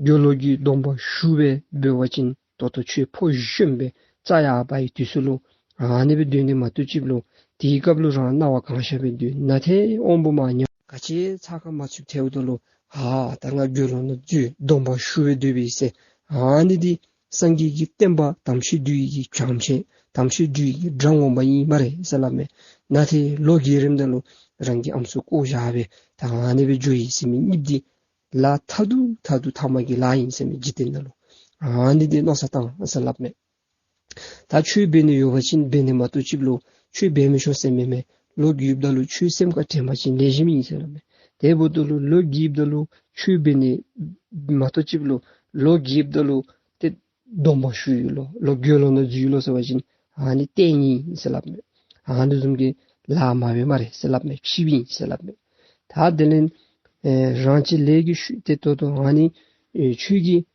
དགེ་སློང་གི་སྡོམ་པ་ཞུ་སྦེ་འབད་བ་ཅིན་ད་ལྟོ་ཁྱོད་ཕོ་གཞོནམ་སྦེ་རྩ་ཡར་འཕར་བའི་དུས་སུ་ལུ་ཨ་ནི་སྦེ་སྡོད་ནི་མ་གཏོགས་ཅིག་ལུ་དེའི་སྐབས་ལུ་རང་སྣང་བ་གང་ཤར་སྦེ་སྡོད། ན་ཐེ་དབང་པོ་མར་ཉམས། ག་ཅི་ཚ་ཁ་མ་ཚུདཔ་ཐལཝ་ད་ལུ་ཨ་ད་ང་དགེ་སློང་ནང་འཛུལ་སྡོམ་པ་ཞུ་སྦེ་སྡོད་པས་ཟེར། ཨ་ནི་འདི་སངས་རྒྱས་ཀྱི་བསྟན་པ་དམ་ཆོས་འདུལ་བའི་གི་བྱང་ཆེན་དམ་ཆོས་འདུལ་བའི་གི་དགྲ་ངོ་མ་ཨིན་སྨ་རེ་ཟེར་སླབ་མས། ན་ཐེ་ལོ་རྒས་རནམ་ད་ལུ་རང་གི་ཨམ་སྲུ་བཀོ་བཞག་སྦེ་ད་ཨ་ནི་སྦེ་འགྱོ་ཡི་ཟེར་མི་གཉིསཔོ་འདི་ལཱ་ཐ་དུ་ཐ་དུ་ཐ་མ་གི་ལཱ་ཨིན་ཟེར་མས། འཇིག་རྟེན་ནང་ལུ་ཨ་ནི་འདི་མནོ་བསམ་བཏང་ཟེར་སླབ་མས། ད་ཁྱོད་འབད་ནི་ཡོད་པ་ཅིན་འབད་ནི་མ་གཏོགས་ཅིག་ལུ་ཁྱོད་འབད་མི་ཆོག་ཟེར་མེན་མས། ལོ་རྒསཔ་ད་ལུ་ཁྱོད་སེམས་ཁར་དྲན་པ་ཅིན་ལེགས་ཤོམ་ཨིན་ཟེར་སླབ་མས། དེ་འབདཝ་ད་ལུ་ལོ་རྒསཔ་ད་ལུ་ཁྱོད་འབད་ནི་མ་གཏོགས་ཅིག་ལུ་ལོ་རྒསཔ་ད་ལུ་ཏེ་སྡོམ་པ་ཞུ་ཡི་ལོ་ལོག་དགེ་སློང་ནང་འཛུལ་ཡི་ལོ་ཟེར་བ་ཅིན་ཨ་ནི་ལྟས་ངན་ཨིན་ཟེར་སླབ་མས། ཨ་ནི་བཟུམ་གྱི་ལཱ་མ་འབད་སྨ་རེ་ཟེར་སླབ་མས། ཕྱི་པའི་ཨིན་ཟེར་སླབ་མས། ད་དེ་ལས་ཨེ་རང་གི་ལས་ཀྱི་ཤུལ་ཏེ་ད་ལྟོ་ཨ་ནི་ཨེ་ཁྱོད་ཀྱིས་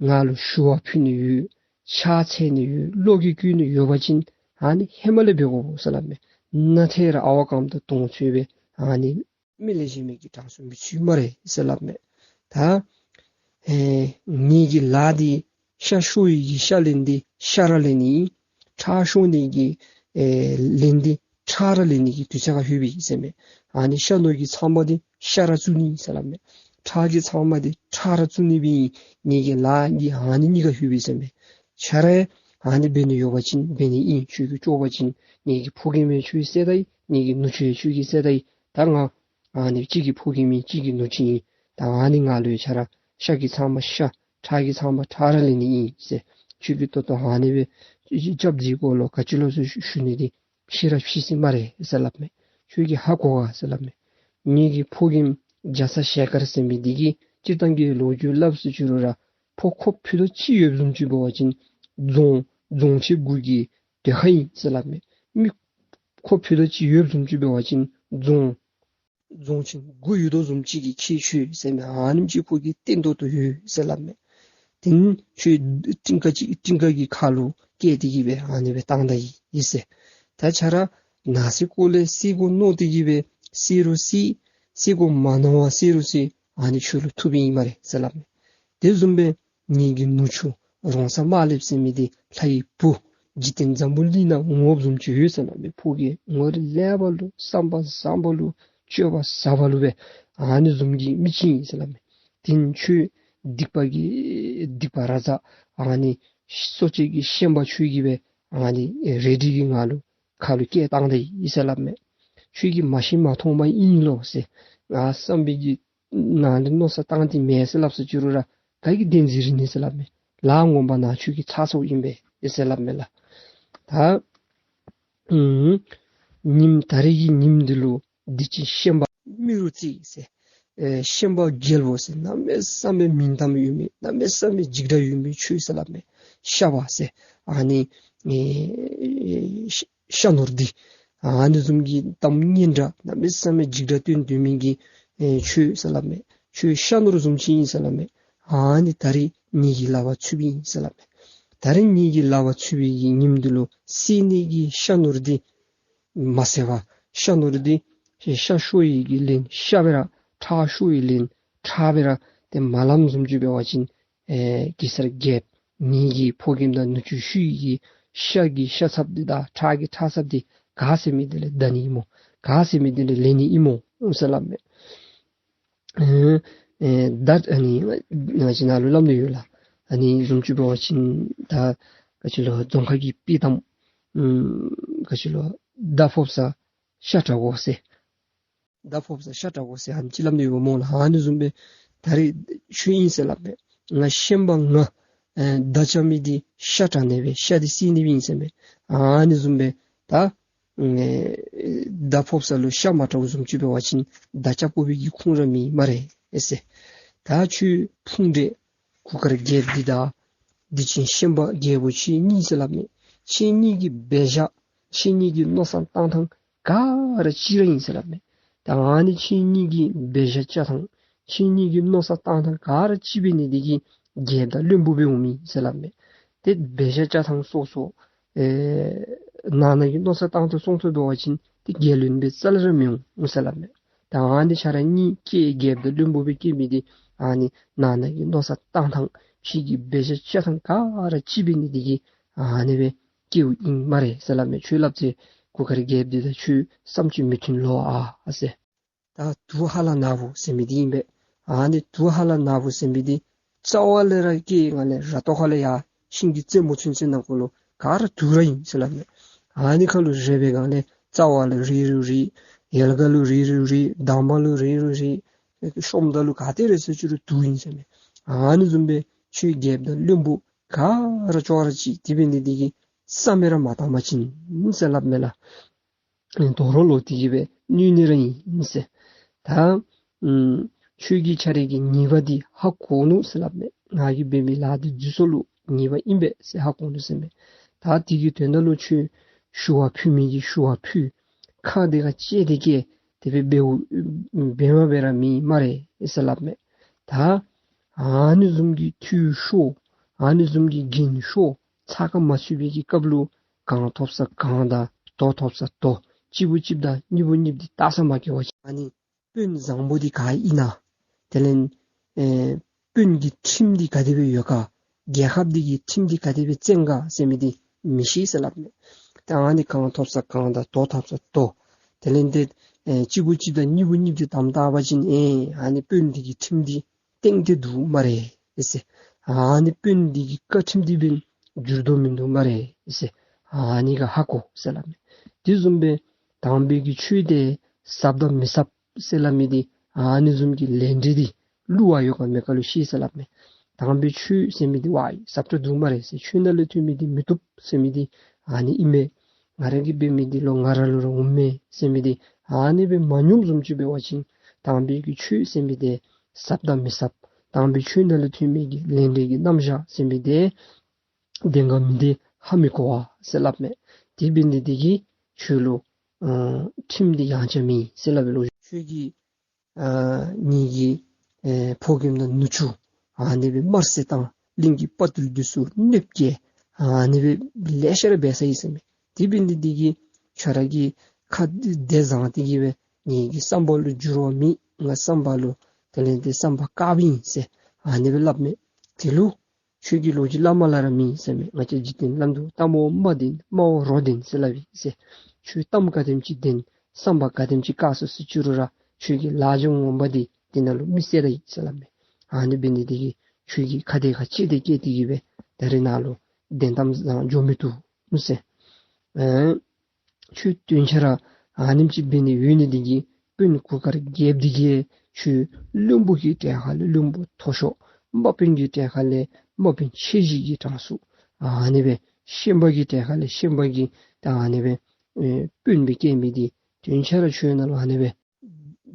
ང་ལུ་ཞུ་བ་ཕུལ་ནི་ཡོད། ཕྱག་འཚལ་ནི་ཡོད། བློ་གིས་བསྐུལ་ནི་ཡོད་པ་ཅིན་ཨ་ནི་ཧེ་མ་ལས་འབད་དགོ་ཟེར་སླབ་མས། ན་ཐེ་ར་ཨ་ཝ་གམ་དང་དོང་ཚོས་སྦེ་ཨ་ནི་ མི་ལེགས་ཤོམ་གྱི་གྲངས་སུ་མི་ཚུད་སྨ་རེ་ཟེར་སླབ་མས། ད་ཨེ་ངེ་གི་ལཱ་འདི་ཤ་ཤོར་ཡི་གི་ཤ་ལེན་འདི་ཤ་ར་ལེན་ནི་ཨིན། ཁྲག་ཤོར་ནི་གི་ཨེ་ལེན་འདི་ཁྲག་ར་ལེན་ནི་གི་དུས་ཚོད་ཁར་ལྷོད་པས་ཟེར་མས། ཨ་ནི་ཤ་ནོར་གྱི་ཚབ་མ་འདི་ཤ་ར་བཙུགས་ནི་ཟེར་སླབ་མས། ཁྲག་གི་ཚབ་མ་འདི་ཁྲག་ར་བཙུགས་ནི་སྦེ་ངེ་གི་ལཱ་འདི་ཨ་ནི་གཉིས་ཁར་ལྷོད་པས་ཟེར་མས། ཁྱོད་ར་ཨ་ནི་འབད་ནི་ཡོད་པ་ཅིན་འབད་ནི་ཨིན། ཁྱོད་ཀྱིས་ལྕོགས་པ་ཅིན་ངེ་གི་ཕོ་རྒནམ་ཡང་ཁྱོད་ཀྱིས་བསད་ད་ཡི། ངེ་གི་ནུ་གཅུང་ཡང་ཁྱོད་ཀྱིས་བསད་ད་ཡི། ད་ང་ཨ་ནི་གཅིག་གི་ཕོ་རྒནམ་ཨིན། གཅིག་གི་ནུ་གཅུང་ཨིན། ད་ཨ་ནི་ང་ལུ་ཡང་ཁྱོད་ར་ཤ་གི་ཚབ་མ་ཤ་ཁྲག་གི་ཚབ་མ་ཁྲག་ར་ལེན་ནི་ཨིན་ཟེར། ཁྱོད་ཀྱིས་ཏོག་ཏོ་ཨ་ནི་སྦེ་སྐྱབས་འདི་གོ་ལོ་ག་ཅི་ལོ་ཟེར་ཞུ་ནི་འདི་ཤེས་ར་ཤེས་ཅི་སྨ་རེ་ཟེར་སླབ་མས། ཁྱོད་ཀྱིས་ཧ་གོ་ག་ཟེར་སླབ་མས། ངེ་གི་ཕོ་རྒནམ་རྒྱ་ཚ་ཞལ་དཀར་ཟེར་མི་འདི་གིས་སྤྱིར་བཏང་གི་ལོ་རྒྱུས་སླབ་སུ་བཅུག་རུང་ར་ཕོ་ཁོ་ཕུད་རྡོག་གཅིག་ཡོདཔ་བཟུམ་ཅིག་འབད་བ་ཅིན་རྫོང་རྫོང་ཆེན་དགུ་གི་ཟློས་གར་ཨིན་ཟེར་སླབ་མས། མི་ཁོ་ཕུད་རྡོག་གཅིག་ཡོདཔ་བཟུམ་ཅིག་འབད་བ་ཅིན་རྫོང་རྫོང་ཆེན་དགུ་ཡོད་དོ་བཟུམ་ཅིག་གི་ཁྱད་ཆོས་ཟེར་མི་ཨ་ནེམ་ཅིག་ཁོ་གིས་བསྟན་ཏོག་ཏོ་ཡོད་ཟེར་སླབ་མས། དེ་ནི་ཁྱོད་སྤྲིན་ཁ་ཅིག་སྤྲིན་ཁ་གི་ཁ་ལུ་བཀལ་ཏེ་གི་སྦེ་ཨ་ནི་སྦེ་བཏང་ད་ཡི་ཟེར། ད་ཁྱོད་ར་ན་སའི་སྐོར་ལས་བསད་དགོ་མནོ་སྟེ་གི་སྦེ་བསད་རུང་བསད། བསད་དགོ་མ་མནོ་བར་བསད་རུང་བསད། ཨ་ནི་ཁྱོད་ལུ་ཐུགཔ་ཨིན་སྨ་རེ་ཟེར་སླབ་མས། དེ་བཟུམ་སྦེ་ངེ་གི་ནུ་གཅུང་རོང་ཚ་དམར་ལེབ་ཟེར་མི་འདི་ལྷ་ཡི་བུ་འཇིག་རྟེན་འཛམ་བུ་གླིང་ནང་ངོ་བཟུམ་ཅིག་ཡོད་ཟེར་སླབ་མས། ཕོ་རྒནམ་ངོ་རིས་ལེགས་པ་ལུ་བསམ་པ་བཟང་པ་ལུ་སྤྱོད་པ་བཟང་པ་ལུ་སྦེ་ཨ་ནི་བཟུམ་གྱི་མི་ཅིག་ཨིན་ཟེར་སླབ་མས། དེ་ནི་ཁྱོད་སྡིག་པ་གི་སྡིག་པ་ར་ཛ་ཨ་ནི་གསོ་བྱེད་ཀྱི་ཤན་པ་ཁྱོད་ཀྱིས་སྦེ་ཨ་ནི་རལ་གྲི་གི་ངང་ལུ་ཁ་ལུ་བཀལ་བཏང་ད་ཡི་ཟེར་སླབ་མས། ཁྱོད་ཀྱིས་མ་ཤེས་མ་མཐོང་མ་ཨིན་ལོ་ཟེར། ང་བསམ་པའི་གི་ནང་ལས་མནོ་བསམ་བཏང་སྟེ་མེན་ཟེར་སླབ་སུ་བཅུག་རུང་ར་ག་གིས་བདེན་འཛིན་རེ་ནི་ཟེར་སླབ་མས། ལཱ་ངོ་མ་ནང་ཁྱོད་ཀྱི་ཚ་སོ་ཨིན་པས་ཟེར་སླབ་མས་ལགས། ད་ཨུམ་ཉིནམ་ད་རིས་ཀྱི་ཉིནམ་འདི་ལུ་འདི་ཅིག་ཤན་པ་རྨེ་རུ་རྩེ་ཟེར་ཨེ་ཤན་པ་རྒྱལ་པོ་ཟེར་གནམ་མེད་ས་མེད་མིང་གཏམ་ཡོད་མི་གནམ་མེད་ས་མེད་འཇིགས་སྒྲ་ཡོད་མི་ཁྱོད་ཟེར་སླབ་མས། ཤ་བ་ཟེར་ཨ་ནི་ཨེ་ཤ་ཤ་ནོར་འདི་ཨ་ནི་བཟུམ་གྱི་གཏམ་སྙན་གྲགས་གནམ་མེད་ས་མེད་འཇིགས་སྒྲ་བཏོན་སྡོད་མི་གི་ཨེ་ཁྱོད་ཟེར་སླབ་མས། ཁྱོད་ཤ་ནོར་བཟུམ་ཅིག་ཨིན་ཟེར་སླབ་མས། ཨ་ནི་ད་རིས་ངེ་གི་ལག་པར་ཚུད་པའི་ཨིན་ཟེར་སླབ་མས། ད་རིས་ངེ་གི་ལག་པར་ཚུད་པའི་གི་ཉིནམ་འདི་ལུ་བསད་ནི་གི་ཤ་ནོར་འདི་མ་བསད་པར་ཤ་ནོར་འདི་ཤ་ཤོར་ཡི་གི་ལན་ཤ་སྦེ་ར་ཁྲག་ཤོར་ཡི་ལན་ཁྲག་སྦེ་ར་ཏེ་མ་ལངམ་བཟུམ་ཅིག་འབད་བ་ཅིན་ཨེ་གེ་སར་རྒྱལཔོ་ངེ་གི་ཕོ་རྒནམ་དང་ནུ་གཅུང་ཤུལ་གྱི་ཤ་གི་ཤ་ཚབ་འདི་དང་ཁྲག་གི་ཁྲག་ཚབ་འདི་ག་ཟེར་མི་འདི་ལས་བདའ་ནི་ཨིན་མོ། ག་ཟེར་མི་འདི་ལས་ལེན་ནི་ཨིན་མོ་ཟེར་སླབ་མས། ཨེ་ཨེ་ད་ཨ་ནི་ང་བཅས་ནཱ་ལུ་སླབ་ནི་ཡོད་ལགས། ཨ་ནི་བཟུམ་ཅིག་འབད་བ་ཅིན་ད་ག་ཅི་ལོ་རྫོང་ཁ་གི་དཔྱེ་གཏམ་ཨུམ་ག་ཅི་ལོ་མདའ་ཕོགཔ་ས་ཤ་དྲག་དགོ་ཟེར། མདའ་ཕོགཔ་ས་ཤ་དྲག་དགོ་ཟེར་ཨ་ནི་ཅིག་སླབ་ནི་ཡོདཔ་སྨོ་ལགས། ཨ་ནི་བཟུམ་སྦེ་ད་རིས་ཁྱོད་ཨིན་ཟེར་སླབ་མས། ང་ཤན་པ་ང་ཨེ་མདའ་རྐྱབ་མི་འདི་ཤ་དྲག་ནི་སྦེ་ཤ་འདི་བསད་ནི་སྦེ་ཨིན་ཟེར་མས། ཨ་ནི་བཟུམ་སྦེ་ད་ཨེ་མདའ་ཕོགཔ་ས་ལུ་ཤ་མ་དྲགཔ་བཟུམ་ཅིག་འབད་བ་ཅིན་མདའ་རྐྱབ་དགོ་པའི་གི་ཁུངས་ར་མེད་སྨ་རེ་ཨེ་ཟེར། ད་ཁྱོད་ཕུང་འདྲེ་གུར་དཀར་རྒྱལཔོ་འདི་དང་འདི་ཅིག་ཤན་པ་རྒྱལ་པོ་ཁྱེད་གཉིས་ཟེར་སླབ་མས། ཁྱེད་གཉིས་ཀྱི་འབད་བཞག་ཁྱེད་གཉིས་ཀྱི་མནོ་བསམ་བཏང་ཐངས་ག་ར་གཅིག་ར་ཨིན་ཟེར་སླབ་མས། ད་ཨ་ནི་ཁྱེད་གཉིས་ཀྱི་འབད་བཞག་བཅའ་ཐངས་ཁྱེད་གཉིས་ཀྱི་མནོ་བསམ་བཏང་ཐངས་ག་ར་གཅིག་འབད་ནི་འདི་གིས་རྒྱལཔོ་དང་བློན་པོ་སྦེ་འོང་མི་ཟེར་སླབ་མས། ཏེ་འབད་བཞག་བཅའ་ཐངས་སོ་སོ་ཨེ་ནང་ན་གི་མནོ་བསམ་བཏང་ཐངས་སོ་སོ་འབད་བ་ཅིན་ཏེ་རྒྱལ་བློན་སྦེ་རྩ་ལས་ར་མི་འོང་ཟེར་སླབ་མས། ད་ཨ་ནི་ཁྱེད་ར་གཉིས་ཀྱི་རྒྱལཔོ་དང་བློན་པོ་སྦེ་སྐྱེ་མི་འདི་ཨ་ནི་ནང་ན་གི་མནོ་བསམ་བཏང་ཐངས་ཁྱེད་ཀྱི་འབད་བཞག་བཅའ་ཐངས་ག་ར་གཅིག་འབད་ནི་འདི་གིས་ཨ་ནི་སྦེ་སྐྱེཝ་ཨིན་སྨ་རེ་ཟེར་སླབ་མས། ཁྱོད་སླབ་ཚེ་གུར་དཀར་རྒྱལཔོ་འདི་དང་ཁྱོད་བསམ་སྤྱོད་མི་མཐུན་ལོ་ཨ་ཨ་ཟེར། ད་དུག་ཧ་ལ་ནག་པོ་ཟེར་མི་འདི་ཨིན་པས། ཨ་ནི་དུག་ཧ་ལ་ནག་པོ་ཟེར་མི་འདི་རྩ་བ་ལས་ར་སྐྱེ་ཡི་ག་ལས་ར་ཏོག་ཁ་ལས་ཡར་ཤིང་གི་རྩེ་མོ་ཚུན་ཚོད་ནང་འཁོད་ལུ་ག་ར་དུག་ར་ཨིན་ཟེར་སླབ་མས། ཨ་ནི་ཁ་ལུ་རེག་པའི་སྒང་ལས་རྩ་བ་ལུ་རེག་རུང་རེག། ཡལ་ག་ལུ་རེག་རུང་རེག། དངམ་ལུ་རེག་རུང་རེག། ཤོམ་ད་ལུ་ག་ཏེ་རེག་ཟེར་ཅི་རུང་དུག་ཨིན་ཟེར་མས། ཨ་ནི་བཟུམ་སྦེ་ཁྱོད་རྒྱལཔོ་དང་བློན་པོ་ག་ར་ཅོག་ར་གཅིག་དེ་འབད་ནི་འདི་གིས་བསམ་མི་ར་མ་བཏང་པ་ཅིན་ཟེར་སླབ་མས་ལགས། དོ་རུང་ལོག་སྟེ་གི་སྦེ་གནོད་ནི་ར་ཨིན་ཟེར། ད་ཨམ་ཁྱོད་ཀྱིས་ཁྱོད་རའི་གི་ཉེས་པ་འདི་ཧ་གོ་ནུག་ཟེར་སླབ་མས། ང་གིས་འབད་མི་ལཱ་འདི་འདི་ཚུ་ལུ་ཉེས་པ་ཨིན་པས་ཟེར་ཧ་གོ་ནུག་ཟེར་མས། ད་དེ་གི་དོན་དག་ལུ་ཁྱོད་ཞུ་བ་ཕུལ་མི་གིས་ཞུ་བ་ཕུལ། ཁ་འདི་ཁར་བཅད་དེ་གི་དེ་སྦེ་འབདཝ་འབདཝ་མ་འབད་ར་མེད་སྨ་རེ་ཟེར་སླབ་མས། ད་ཨ་ནི་བཟུམ་གྱི་འཐུས་ཤོར་ཨ་ནི་བཟུམ་གྱི་འགན་ཤོར་ཚགས་ཁར་མ་ཚུད་པའི་གི་སྐབས་ལུ་གང་ཐོབ་ས་གང་དང་དོ་ཐོབ་ས་དོ་གཅིག་པུ་གཅིགཔ་དང་གཉིས་པུ་གཉིསཔ་འདི་བལྟ་ས་མ་གི་བ་ཅིན་ཨ་ནི་ དཔོན་བཟང་པོ་འདི་ག་ཨིན་ན། དེ་ལས་ཨེ་དཔོན་གྱི་ཁྲིམས་འདི་ག་དེ་སྦེ་ཡོད་ག། རྒྱལ་ཁབ་འདི་གི་ཁྲིམས་འདི་ག་དེ་སྦེ་བཙན་ག་ཟེར་མི་འདི་མི་ཤེས་ཟེར་སླབ་མས། ད་ཨ་ནི་གང་ཐོབ་ས་གང་དང་དོ་ཐོབ་ས་དོ། དེ་ལས་འདི་ཨེ་གཅིག་གུ་གཅིག་དང་གཉིས་གུ་གཉིས་འདི་དམ་བཏགས་པ་ཅིན་ཨེ་ཨ་ནི་དཔོན་འདི་གི་ཁྲིམས་འདི་བརྟན་ཏེ་འདུག་སྨ་རེ་ཟེར། ཨ་ནི་དཔོན་འདི་གི་བཀའ་ཁྲིམས་འདི་སྦེ་འགྱུར་དོ་མིན་འདུག་སྨ་རེ་ཟེར། ཨ་ནི་ག་ཧ་གོ་ཟེར་སླབ་མས། དེ་བཟུམ་སྦེ་དམ་པའི་གི་ཆོས་དེ་ཟབ་དང་མི་ཟབ་ཟེར་སླབ་མི་འདི་ཨ་ནི་བཟུམ་གྱི་ལས་འབྲས་འདི་བསླུ་བ་ཡོད་ག་མེད་ག་ལུ་ཤེས་ཟེར་སླབ་མས། དམ་པའི་ཆོས་ཟེར་མི་འདི་ཝའི་ཟབ་དྲགས་འདུག་སྨ་རེ་ཟེར། ཆོས་ནང་ལས་ཐོན་མི་འདི་མི་བཏུབ་ཟེར་མི་འདི་ཨ་ནི་ཨིན་མས། ང་ར་གིས་འབད་མི་འདི་ལོག་ང་ར་ལུ་ར་འོང་མས་ཟེར་མི་འདི་ཨ་ནི་སྦེ་མ་ཉམས་བཟུམ་ཅིག་འབད་བ་ཅིན་དམ་པའི་གི་ཆོས་ཟེར་མི་འདི་ཟབ་དང་མི་ཟབ། དམ་པའི་ཆོས་ནང་ལས་ཐོན་མི་གི་ལས་འབྲས་ཀྱི་རྣམ་གཞག་ཟེར་མི་འདི་བདེན་ག་མིན་འདི་ཧ་མི་གོ་བ་ཟེར་སླབ་མས། དེ་འབད་ནི་འདི་གིས་ཁྱོད་ལུ་ཨ་ཁྲིམས་འདི་ཡང་ཆ་མེད་ཟེར་སླབ་པའི་ལོ། ཁྱོད་ཀྱིས་ཨ་ངེ་གི་ཨེ་ཕོ་རྒནམ་དང་ནུ་གཅུང་ཨ་ནི་སྦེ་དམར་བསད་བཏང་། གླིང་གི་དཔའ་རྟུལ་འདི་ཚུ་གནོདཔ་བཀལ། ཨ་ནི་སྦེ་ལེ་ཤ་ར་འབད་ཚར་ཡི་ཟེར་མས། དེ་འབད་ནི་འདི་གིས་ཁྱོད་ར་གི་ཁ་བདེ་བཟང་དེ་གིས་སྦེ་ངེ་གི་བསམ་པ་ལུ་འགྱུར་བ་མེད། ང་བསམ་པ་ལུ་དེ་ལས་འདི་བསམ་པ་དཀརཔོ་ཨིན་ཟེར་ཨ་ནི་སྦེ་སླབ་མས། དེ་ལུ་ཁྱོད་ཀྱི་ལོ་རྒྱུས་སླབ་མ་སླབ་ར་མེད་ཟེར་མས། ང་བཅས་འཇིག་རྟེན་སླབ་འདུག། གཏམ་བོ་མ་བདེན་སྨྲ་བོ་རོ་བདེན་ཟེར་སླབ་ཨིན་ཟེར། ཁྱོད་གཏམ་ག་དེམ་ཅིག་བདེན་བསམ་པ་ག་དེམ་ཅིག་དཀར་སོ་སོ་ཅི་རུང་ར་ཁྱོད་ཀྱི་ལཱ་འཇོན་ངོ་མ་འདི་དེ་ནང་ལུ་མི་གསལ་ར་ཨིན་ཟེར་སླབ་མས། ཨ་ནི་འབད་ནི་འདི་གིས་ཁྱོད་ཀྱི་ཁ་བདེ་ཁ་གཅིག་དེ་བཀལ་ཏེ་གིས་སྦེ་ད་རེས་ནཱ་ལུ་བདེན་གཏམ་བཟང་འགྱོ་མི་བཏུབ་ཟེར། ཨེ་ཁྱོད་སྟོན་ཆ་ར་ཨ་ནེམ་ཅིག་འབད་ནི་ཡོད་ནི་འདི་གིས་དཔོན་གུར་དཀར་རྒྱལཔོ་འདི་གིས་ཁྱོད་བློན་པོ་གི་གྲལ་ཁ་ལས་བློན་པོ་མཐོ་ཤོས། དམག་དཔོན་གྱི་གྲལ་ཁ་ལས་དམག་དཔོན་ཆེ་བཞི་གི་གྲངས་སུ་ཨ་ནི་སྦེ་ཤན་པ་གི་གྲལ་ཁ་ལས་ཤན་པ་གི་ད་ཨ་ནི་སྦེ་ཨེ་དཔོན་སྦེ་བཀལ་མི་འདི་སྟོན་ཆ་ར་ཁྱོད་ནཱ་ལུ་ཨ་ནི་སྦེ་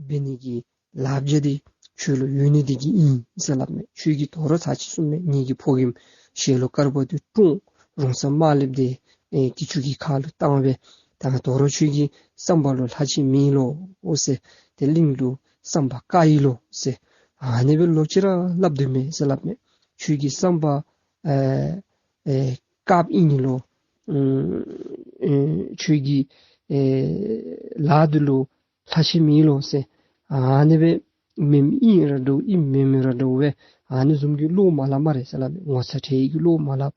འབད་ནི་གི་ལཱ་བྱ་འདི་ཁྱོད་ལུ་ཡོད་ནི་འདི་གིས་ཨིན་ཟེར་སླབ་མས། ཁྱོད་ཀྱིས་དོ་རུང་ཚར་གཅིག་གསུངས་མས། ངེ་གི་ཕོ་རྒནམ་ཞལ་ལུ་དཀར་པོ་འདི་བཀྲོངས། རོང་ཚ་དམར་ལེབ་འདི་ཨེ་གི་ཅུང་གི་ཁ་ལུ་བཏང་སྦེ་ད་དོ་རུང་ཁྱོད་ཀྱི་བསམ་པ་ལུ་ལྷག་ཆད་མེད་ལོ་ཟེར། ཏེ་གླིང་ལུ་བསམ་པ་དཀར་ཡི་ལོ་ཟེར། ཨ་ནི་སྦེ་ལོག་ཅི་ར་སླབ་དོ་མས་ཟེར་སླབ་མས། ཁྱོད་ཀྱི་བསམ་པ་ཨེ་ཨེ་དཀརཔོ་ཨིན་ནི་ལོ། ཨེ་ཨེ་ཁྱོད་ཀྱི་ཨེ་ལཱ་འདི་ལུ་ལྷག་ཆད་མེད་ལོ་ཟེར། ཨ་ནི་སྦེ་མེནམ་ཨིན་ར་འདྲཝ་ཨིནམ་མེན་མེན་ར་འདྲཝ་སྦེ་ཨ་ནི་བཟུམ་གྱི་བློ་མ་སླབ་སྨ་རེ་ཟེར་སླབ་མས། ངོ་ཚ་ཁྲེལ་གྱི་བློ་མ་སླབ།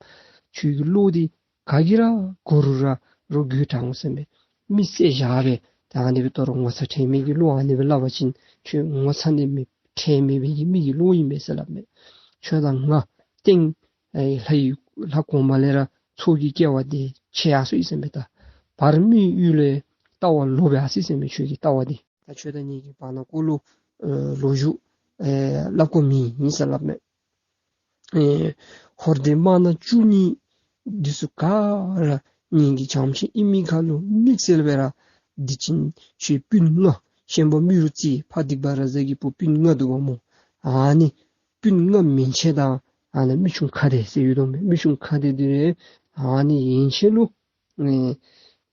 ཁྱོད་ཀྱི་བློ་འདི་ག་གིས་ར་གོ་རུང་ར་རོ་རྒོད་དྲགས་འོང་ཟེར་མས། མི་བསད་བཞག་སྦེ་ད་ཨ་ནི་སྦེ་དོ་རུང་ངོ་ཚ་ཁྲེལ་མེད་ཀྱི་བློ་ཨ་ནི་སྦེ་སླབ་པ་ཅིན་ཁྱོད་ངོ་ཚ་ནི་མེད་ཁྲེལ་མེད་པའི་གི་མི་གི་བློ་ཨིན་པས་ཟེར་སླབ་མས། ཁྱོད་དང་ང་སྟེང་ཨེ་ལྷ་ཡི་ལྷ་གོང་མ་ལས་ར་ཚོགས་ཀྱི་སྐལ་བ་འདི་ཆད་ཡར་སོ་ཡི་ཟེར་མས། ད་བར་མི་ཡུལ་ལས་ལྟ་བ་ལོག་པའི་ཨ་སི་ཟེར་མས། ཁྱོད་ཀྱི་ལྟ་བ་འདི་ད་ཁྱོད་དང་ངེ་གི་བར་ན་ཀོ་ལུ་ཨེ་ལོ་རྒྱུས་ཨེ་སླབ་དགོཔ་མེད་ཨིན་ཟེར་སླབ་མས། ཨེ་ཧོར་སྡེ་དམར་ནག་བཅུ་གཉིས་འདི་ཚུ་ག་ར་ངེ་གི་བྱམས་ཆེན་ཨིན་མི་ཁ་ལུ་དམིགས་བསལ་སྦེ་ར་འདི་ཅིན་ཁྱོད་སྤུན་ལྔ་ཤན་པ་རྨེ་རུ་རྩེ་ཕ་སྡིག་པ་ར་བཟའ་གི་བུ་སྤུན་ལྔ་འདུག་པ་སྨོ། ཨ་ནི་སྤུན་ལྔ་མན་ཆད་དང་ཨ་ནི་མི་ཆུང་ཁ་བདེ་ཟེར་ཡོད་དོ་མས། མི་ཆུང་ཁ་བདེ་འདི་ར་ཨ་ནི་ཡན་ཆད་ལུ་ཨེ་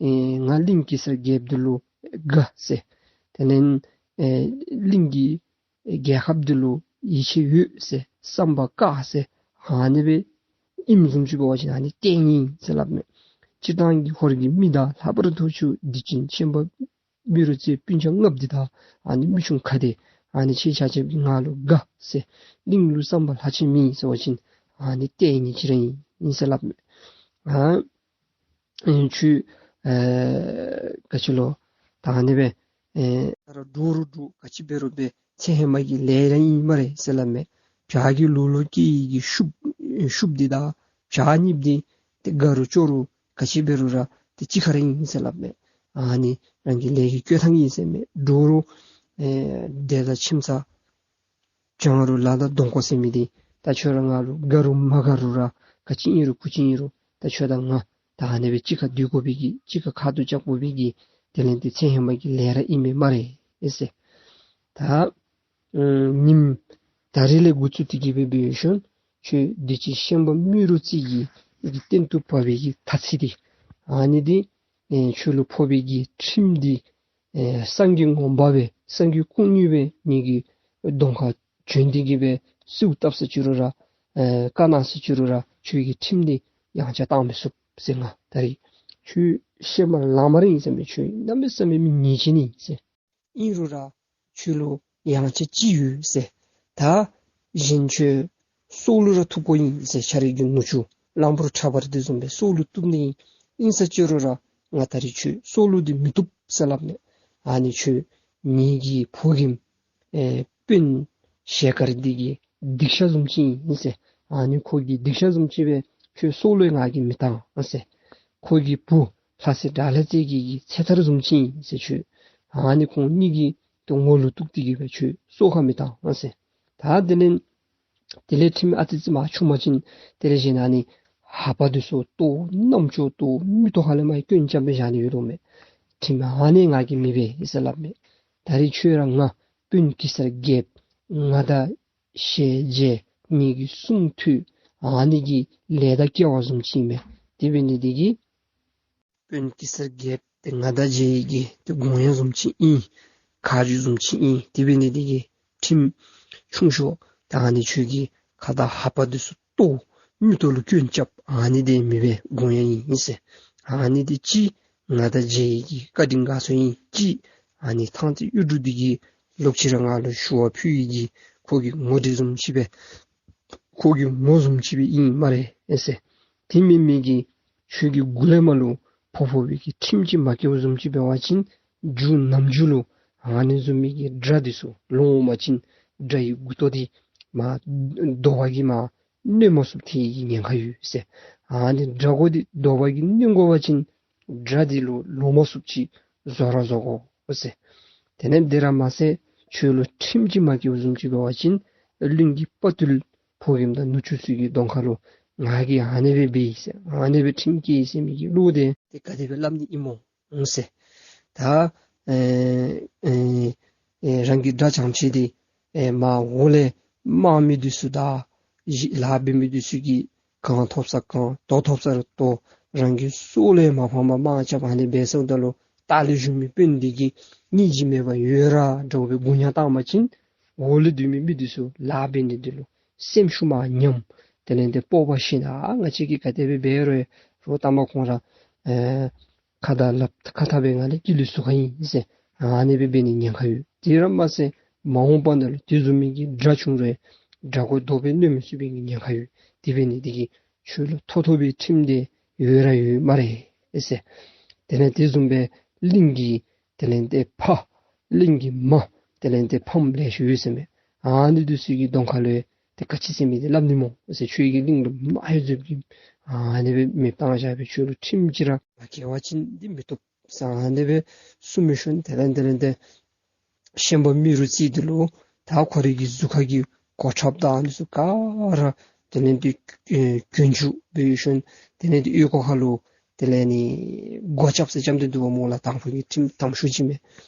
ཨེ་ང་གླིང་གེ་སར་རྒྱལཔོ་འདི་ལུ་དགའ་ཟེར། དེ་ལས་ཨེ་གླིང་གི་རྒྱལ་ཁབ་འདི་ལུ་ཡིད་ཆེས་ཡོད་ཟེར་བསམ་པ་དཀར་ཟེར་ཨ་ནི་སྦེ་ཨིནམ་བཟུམ་ཅིག་འབད་བ་ཅིན་ཨ་ནི་ལྟས་ངན་ཨིན་ཟེར་སླབ་མས། སྤྱིར་བཏང་གི་ཧོར་གྱི་མི་དང་ལྷག་པར་དུ་ཁྱོད་འདི་ཅིན་ཤན་པ་རྨེ་རུ་རྩེ་སྤུན་ཆ་ལྔཔོ་འདི་དང་ཨ་ནི་མི་ཆུང་ཁ་བདེ་ཨ་ནི་ཁྱེད་ཆ་ཁྱབ་ཀྱིས་ང་ལུ་དགའ་ཟེར་གླིང་ལུ་བསམ་པ་ལྷག་ཆད་མེད་ཟེར་བ་ཅིན་ཨ་ནི་ལྟས་ངན་ཅིག་ར་ཨིན་ཟེར་སླབ་མས། ཨ་ཨེ་ཁྱོད་ཨེ་ག་ཅི་ལོ་ད་ཨ་ནི་སྦེ་ཨེ་ར་འདྲོག་རུང་འདྲོག། ག་ཅི་འབད་རུང་འབད། ཚེ་ཧེ་མ་གི་ལས་ར་ཨིན་སྨ་རེ་ཟེར་སླབ་མས། བྱ་གི་ལུག་ལུ་སྐྱེ་ཡི་གི་ཤུབས་ཤུབས་འདི་དང་བྱ་གཉིསཔོ་འདི་ཏེ་དགའ་རུང་སྐྱོ་རུང་ག་ཅི་འབད་རུང་ར་ཏེ་གཅིག་ཁར་ར་ཨིན་ཟེར་སླབ་མས། ཨ་ནི་རང་གི་ལས་ཀྱི་བསྐོས་ཐང་ཨིན་ཟེར་མས། འདྲོག་རུང་ཨེ་སྡེ་དང་ཁྱིམ་ཚང་བྱང་རུང་ལ་དང་གདོང་ཁ་ཟེར་མི་འདི་ད་ཁྱོད་ར་ང་ལུ་དགའ་རུང་མ་དགའ་རུང་ར་ག་ཅི་ཨིན་རུང་གུ་ཅི་ཨིན་རུང་ད་ཁྱོད་དང་ང་ད་ཨ་ནི་སྦེ་གཅིག་ཁར་སྡོད་དགོ་པའི་གི་གཅིག་ཁར་ཁ་ཐུག་རྐྱབ་དགོ་པའི་གི་དེ་ལས་འདི་ཚེ་ཧེ་མ་གི་ལས་ར་ཨིན་མས་སྨ་རེ་ཨེ་ཟེར། ད་ཨེ་ཉིནམ་ད་རིས་ལས་འགོ་བཙུགས་ཏེ་གི་སྦེ་འབད་ཞིནམ་ཁྱོད་འདི་ཅིག་ཤན་པ་རྨེ་རུ་རྩེ་གི་གི་སྟེང་དུ་བབས་པའི་གི་ཐ་ཚིག་འདི་ཨ་ནི་འདི་ཨེ་ཁྱོད་ལུ་ཕོག་པའི་གི་ཁྲིམས་འདི་ཨེ་སངས་རྒྱས་ངོ་མ་སྦེ་སངས་རྒྱས་སྐུ་དངོས་སྦེ་ངེ་གི་གདོང་ཁར་བྱོན་ཏེ་གི་སྦེ་གསོལཝ་བཏབ་ས་ཅི་རུང་ར་ཨེ་བཀའ་གནང་ས་ཅི་རུང་ར་ཁྱོད་ཀྱི་ཁྲིམས་འདི་ཡང་ཆ་བཏང་མི་ཚུགས་ཟེར། ང་ད་རིས་ཁྱོད་ཤན་པ་ལངམ་ར་ཨིན་ཟེར་མས། ཁྱོད་གནམ་མེད་ས་མེད་མི་ཉེས་ཅན་ཨིན་ཟེར། ཨིན་རུང་ར་ ཁྱོད་ལུ་ཡང་ཆ་ཅིག་ཡོད་ཟེར། ད་གཞན་ཁྱོད་སྲོག་ལུ་ར་ཐུག་དགོ་ཨིན་ཟེར། ཁྱོད་རའི་གི་ནུ་གཅུང་གླང་པོ་ཁྲ་འབར་དེ་བཟུམ་སྦེ་སྲོག་ལུ་ཐུག་ནི་ཨིན། ཨིན་ས་ཅི་རུང་ར་ང་ད་རིས་ཁྱོད་སྲོག་ལུ་འདི་མི་བཏུབ་ཟེར་སླབ་མས། ཨ་ནི་ཁྱོད་ངེ་གི་ཕོ་རྒནམ་ཨེ་དཔོན་ཞལ་དཀར་འདི་གི་སྡིག་བཤགས་བཟུམ་ཅིག་ཨིན་ཟེར། ཨ་ནི་ཁོ་གི་སྡིག་བཤགས་བཟུམ་ཅིག་སྦེ་ཁྱོད་སྲོག་ལུ་ཡང་ང་གིས་མི་བཏང་ཟེར། ཁོ་གི་བུ་ལྷ་སྲས་དགྲ་ལྷ་རྩེ་རྒྱལ་གྱི་ཚེ་ཐར་བཟུམ་ཅིག་ཨིན་ཟེར། ཁྱོད་ཨ་ནི་ཁོང་གཉིས་ཀྱི་ཏེ་ངོ་ལུ་གཏུགས་ཏེ་གི་སྦེ་ཁྱོད་སྲོག་ཁར་མི་བཏང་ཟེར། ད་དེ་ལས་དེ་ལས་ཁྲིམས་ཨ་ཙི་ཙི་མར་ཆུང་བ་ཅིན་དེ་ལས་གཞན་ཨ་ནི་ལྷ་པ་འདི་ཚུ་བཏོག། རྣམ་ཅོ་བཏོག། མིག་ཏོ་ཁ་ལས་མར་སྐྱོན་རྐྱབ་སྦེ་བཞག་ནི་ཡོད་དོ་མས། ཁྲིམས་ཨ་ནི་ང་གིས་མི་འབད་ཟེར་སླབ་མས། ད་རིས་ཁྱོད་ར་ང་དཔོན་གེ་སར་རྒྱལཔོ་ང་དང་ཞལ་མཇལ། ངེ་གི་གསུང་ཐོས། ཨ་ནི་གི་ལས་དང་སྐལ་བ་བཟུམ་ཅིག་ཨིན་མས། དེ་འབད་ནི་འདི་གིས་དཔོན་གེ་སར་རྒྱལཔོ་འདི་ང་དང་མཇལ་ནི་གི་ཏེ་དགོངས་ཡངས་བཟུམ་ཅིག་ཨིན། ཁ་རྗེ་བཟུམ་ཅིག་ཨིན། དེ་འབད་ནི་འདི་གིས་ཁྲིམས་ཆུང་ཤོས་ད་ཨ་ནི་ཁྱོད་ཀྱིས་ཁ་དང་ལྷ་པ་འདི་ཚུ་བཏོག། མིག་ཏོ་ལུ་སྐྱོན་རྐྱབ། ཨ་ནི་འདི་མི་འབད། དགོངས་ཡངས་ཨིན་ཟེར། ཨ་ནི་འདི་གཅིག་ང་དང་མཇལ་ནི་གི་བཀའ་དྲིན་དགའ་ཚོར་ཨིན། གཅིག་ཨ་ནི་ཐང་རྩེ་གཡུ་འབྲུག་འདི་གིས་ལོག་ཅི་ར་ང་ལུ་ཞུ་བ་ཕུལ་ནི་གི་ཁོ་གི་ངོ་འདི་བཟུམ་ཅིག་སྦེ་ཁོ་གི་ངོ་བཟུམ་ཅིག་སྦེ་ཨིན་སྨ་རེ་ཟེར། དེ་མེན་མི་གི་ཁྱོད་ཀྱི་མགུ་ལས་མར་ལུ་ཕོག་ཕོག་པའི་གི་ཁྲིམས་ཅིག་མ་བཀལཝ་བཟུམ་ཅིག་འབད་བ་ཅིན་མཇུག་ནམ་མཇུག་ལུ་ཨ་ནི་བཟུམ་མའི་གི་དགྲ་འདི་ཚུ་ལོང་འོང་པ་ཅིན་དགྲ་ཡི་མགུ་ཏོ་འདི་མར་རྡོ་བ་གིས་མར་གནོན་མ་ཚུགསཔ་ཐལ་ནི་གི་ཉེན་ཁ་ཡོད་ཟེར། ཨ་ནི་དགྲ་མགོ་འདི་རྡོ་བ་གིས་གནོན་དགོ་པ་ཅིན་དགྲ་འདི་ལུ་ལོང་མ་ཚུགསཔ་ཅིག་བཟོ་ར་བཟོ་དགོ་ཟེར། དེ་ལས་དེ་ར་མ་ཚད་ཁྱོད་ལུ་ཁྲིམས་ཅིག་མ་བཀལཝ་བཟུམ་ཅིག་འབད་བ་ཅིན་གླིང་གི་དཔའ་བརྟུལ་ཕོ་རྒནམ་དང་ནུ་གཅུང་ཚུ་གི་གདོང་ཁ་ལུ་ང་གིས་ཨ་ནི་སྦེ་འབད་ཡི་ཟེར། ཨ་ནི་སྦེ་ཁྲིམས་བཀལ་ཡི་ཟེར་མི་གི་བློ་འདི་ཏེ་ག་དེ་སྦེ་སླབ་ནི་ཨིན་སྨོ་ཟེར། ད་ཨེ་ཨེ་ཨེ་རང་གི་དགྲ་ཅམ་ཆེ་འདི་ཨེ་མར་འོག་ལས་དམག་མི་འདི་ཚུ་དང་ལཱ་འབད་མི་འདི་ཚུ་གིས་གང་ཐོབ་ས་གང་དོ་ཐོབ་ས་ར་དོ། རང་གི་སྲོག་ལས་མ་ཕངས་པར་དམག་རྐྱབ། ཨ་ནི་འབད་སོངམ་ད་ལུ་ལྟག་ལས་བཞུགས་མི་དཔོན་འདི་གིས་སྙིང་རྗེ་མེད་པར་ཡོད་ར་འདྲཝ་སྦེ་མགུ་ཉམས་བཏང་པ་ཅིན་འོག་ལས་སྡོད་མི་མི་འདི་ཚུ་ལཱ་འབད་ནི་འདི་ལུ་སེམས་ཤུགས་མར་ཉམས། དེ་ལས་ཏེ་སྤོབས་པ་ཞན། ཨ་ང་བཅས་ཀྱིས་ག་དེ་སྦེ་འབད་རུང་རོགས་ལྟ་མ་ཁོང་ར་ཨེ་ཁ་དང་ལགཔ་ཁ་ཐག་པའི་ངང་ལས་སྐྱིད་ལུ་ཟུག་ག་ཨིན་ཟེར་ཨ་ནི་སྦེ་འབད་ནི་ཉེན་ཁ་ཡོད། དེ་ར་མ་ཚད་མ་འོངས་པ་ནང་ལུ་དེ་བཟུམ་མའི་གི་དགྲ་བྱུང་རུང་དགྲ་མགོ་རྡོ་སྦེ་གནོན་མི་ཚུགས་པའི་གི་ཉེན་ཁ་ཡོད། དེ་འབད་ནི་འདི་གིས་ཁྱོད་ལུ་ཐོབ་ཐོབ་པའི་ཁྲིམས་འདི་ཡོད་ར་ཡོད་སྨ་རེ་ཟེར། དེ་ལས་དེ་བཟུམ་སྦེ་གླིང་གི་དེ་ལས་ཏེ་ཕ་གླིང་གི་མ་དེ་ལས་ཏེ་ཕམ་ལེ་ཤ་ཡོད་ཟེར་མས། ཨ་ནི་འདི་ཚུ་གི་གདོང་ཁ་ལུ་ཏེ་ག་ཅི་ཟེར་མི་འདི་སླབ་ནི་སྨོ་ཟེར། ཁྱོད་ཀྱིས་གླིང་ལུ་མ་ཧེ་འཛུལ་གྱི་ཨ་ནི་སྦེ་མེདཔ་བཏང་བཞག་པས། ཁྱོད་ལུ་ཁྲིམས་ཅིག་ར་མ་བཀལ་བ་ཅིན་འདི་མི་བཏུབ་ཟེར་ཨ་ནི་སྦེ་གསུངས་མི་ཤུལ་དེ་ལས་དེ་ལས་ཏེ་ཤན་པ་རྨེ་རུ་རྩེ་འདི་ལུ་ད་ཁོ་རའི་གི་གཟུགས་ཁ་གི་གོ་ཁྲབ་དང་ཨ་ནི་ཚུ་ག་ར་དེ་ལས་ཏེ་ཨེ་གྱོན་བཅུག་སྦེ་ཡོད་ཤུལ་དེ་ལས་ཏེ་ཨོལ་ལྐོག་ཁ་ལུ་དེ་ལས་ནི་སྒོ་རྐྱབ་ཟེར་རྐྱབ་སྟེ་འདུག་པ་སྨོ་ལགས། དང་ཕུ་གི་ཁྲིམས་དམ་ཤུགས་ཅིག་མས།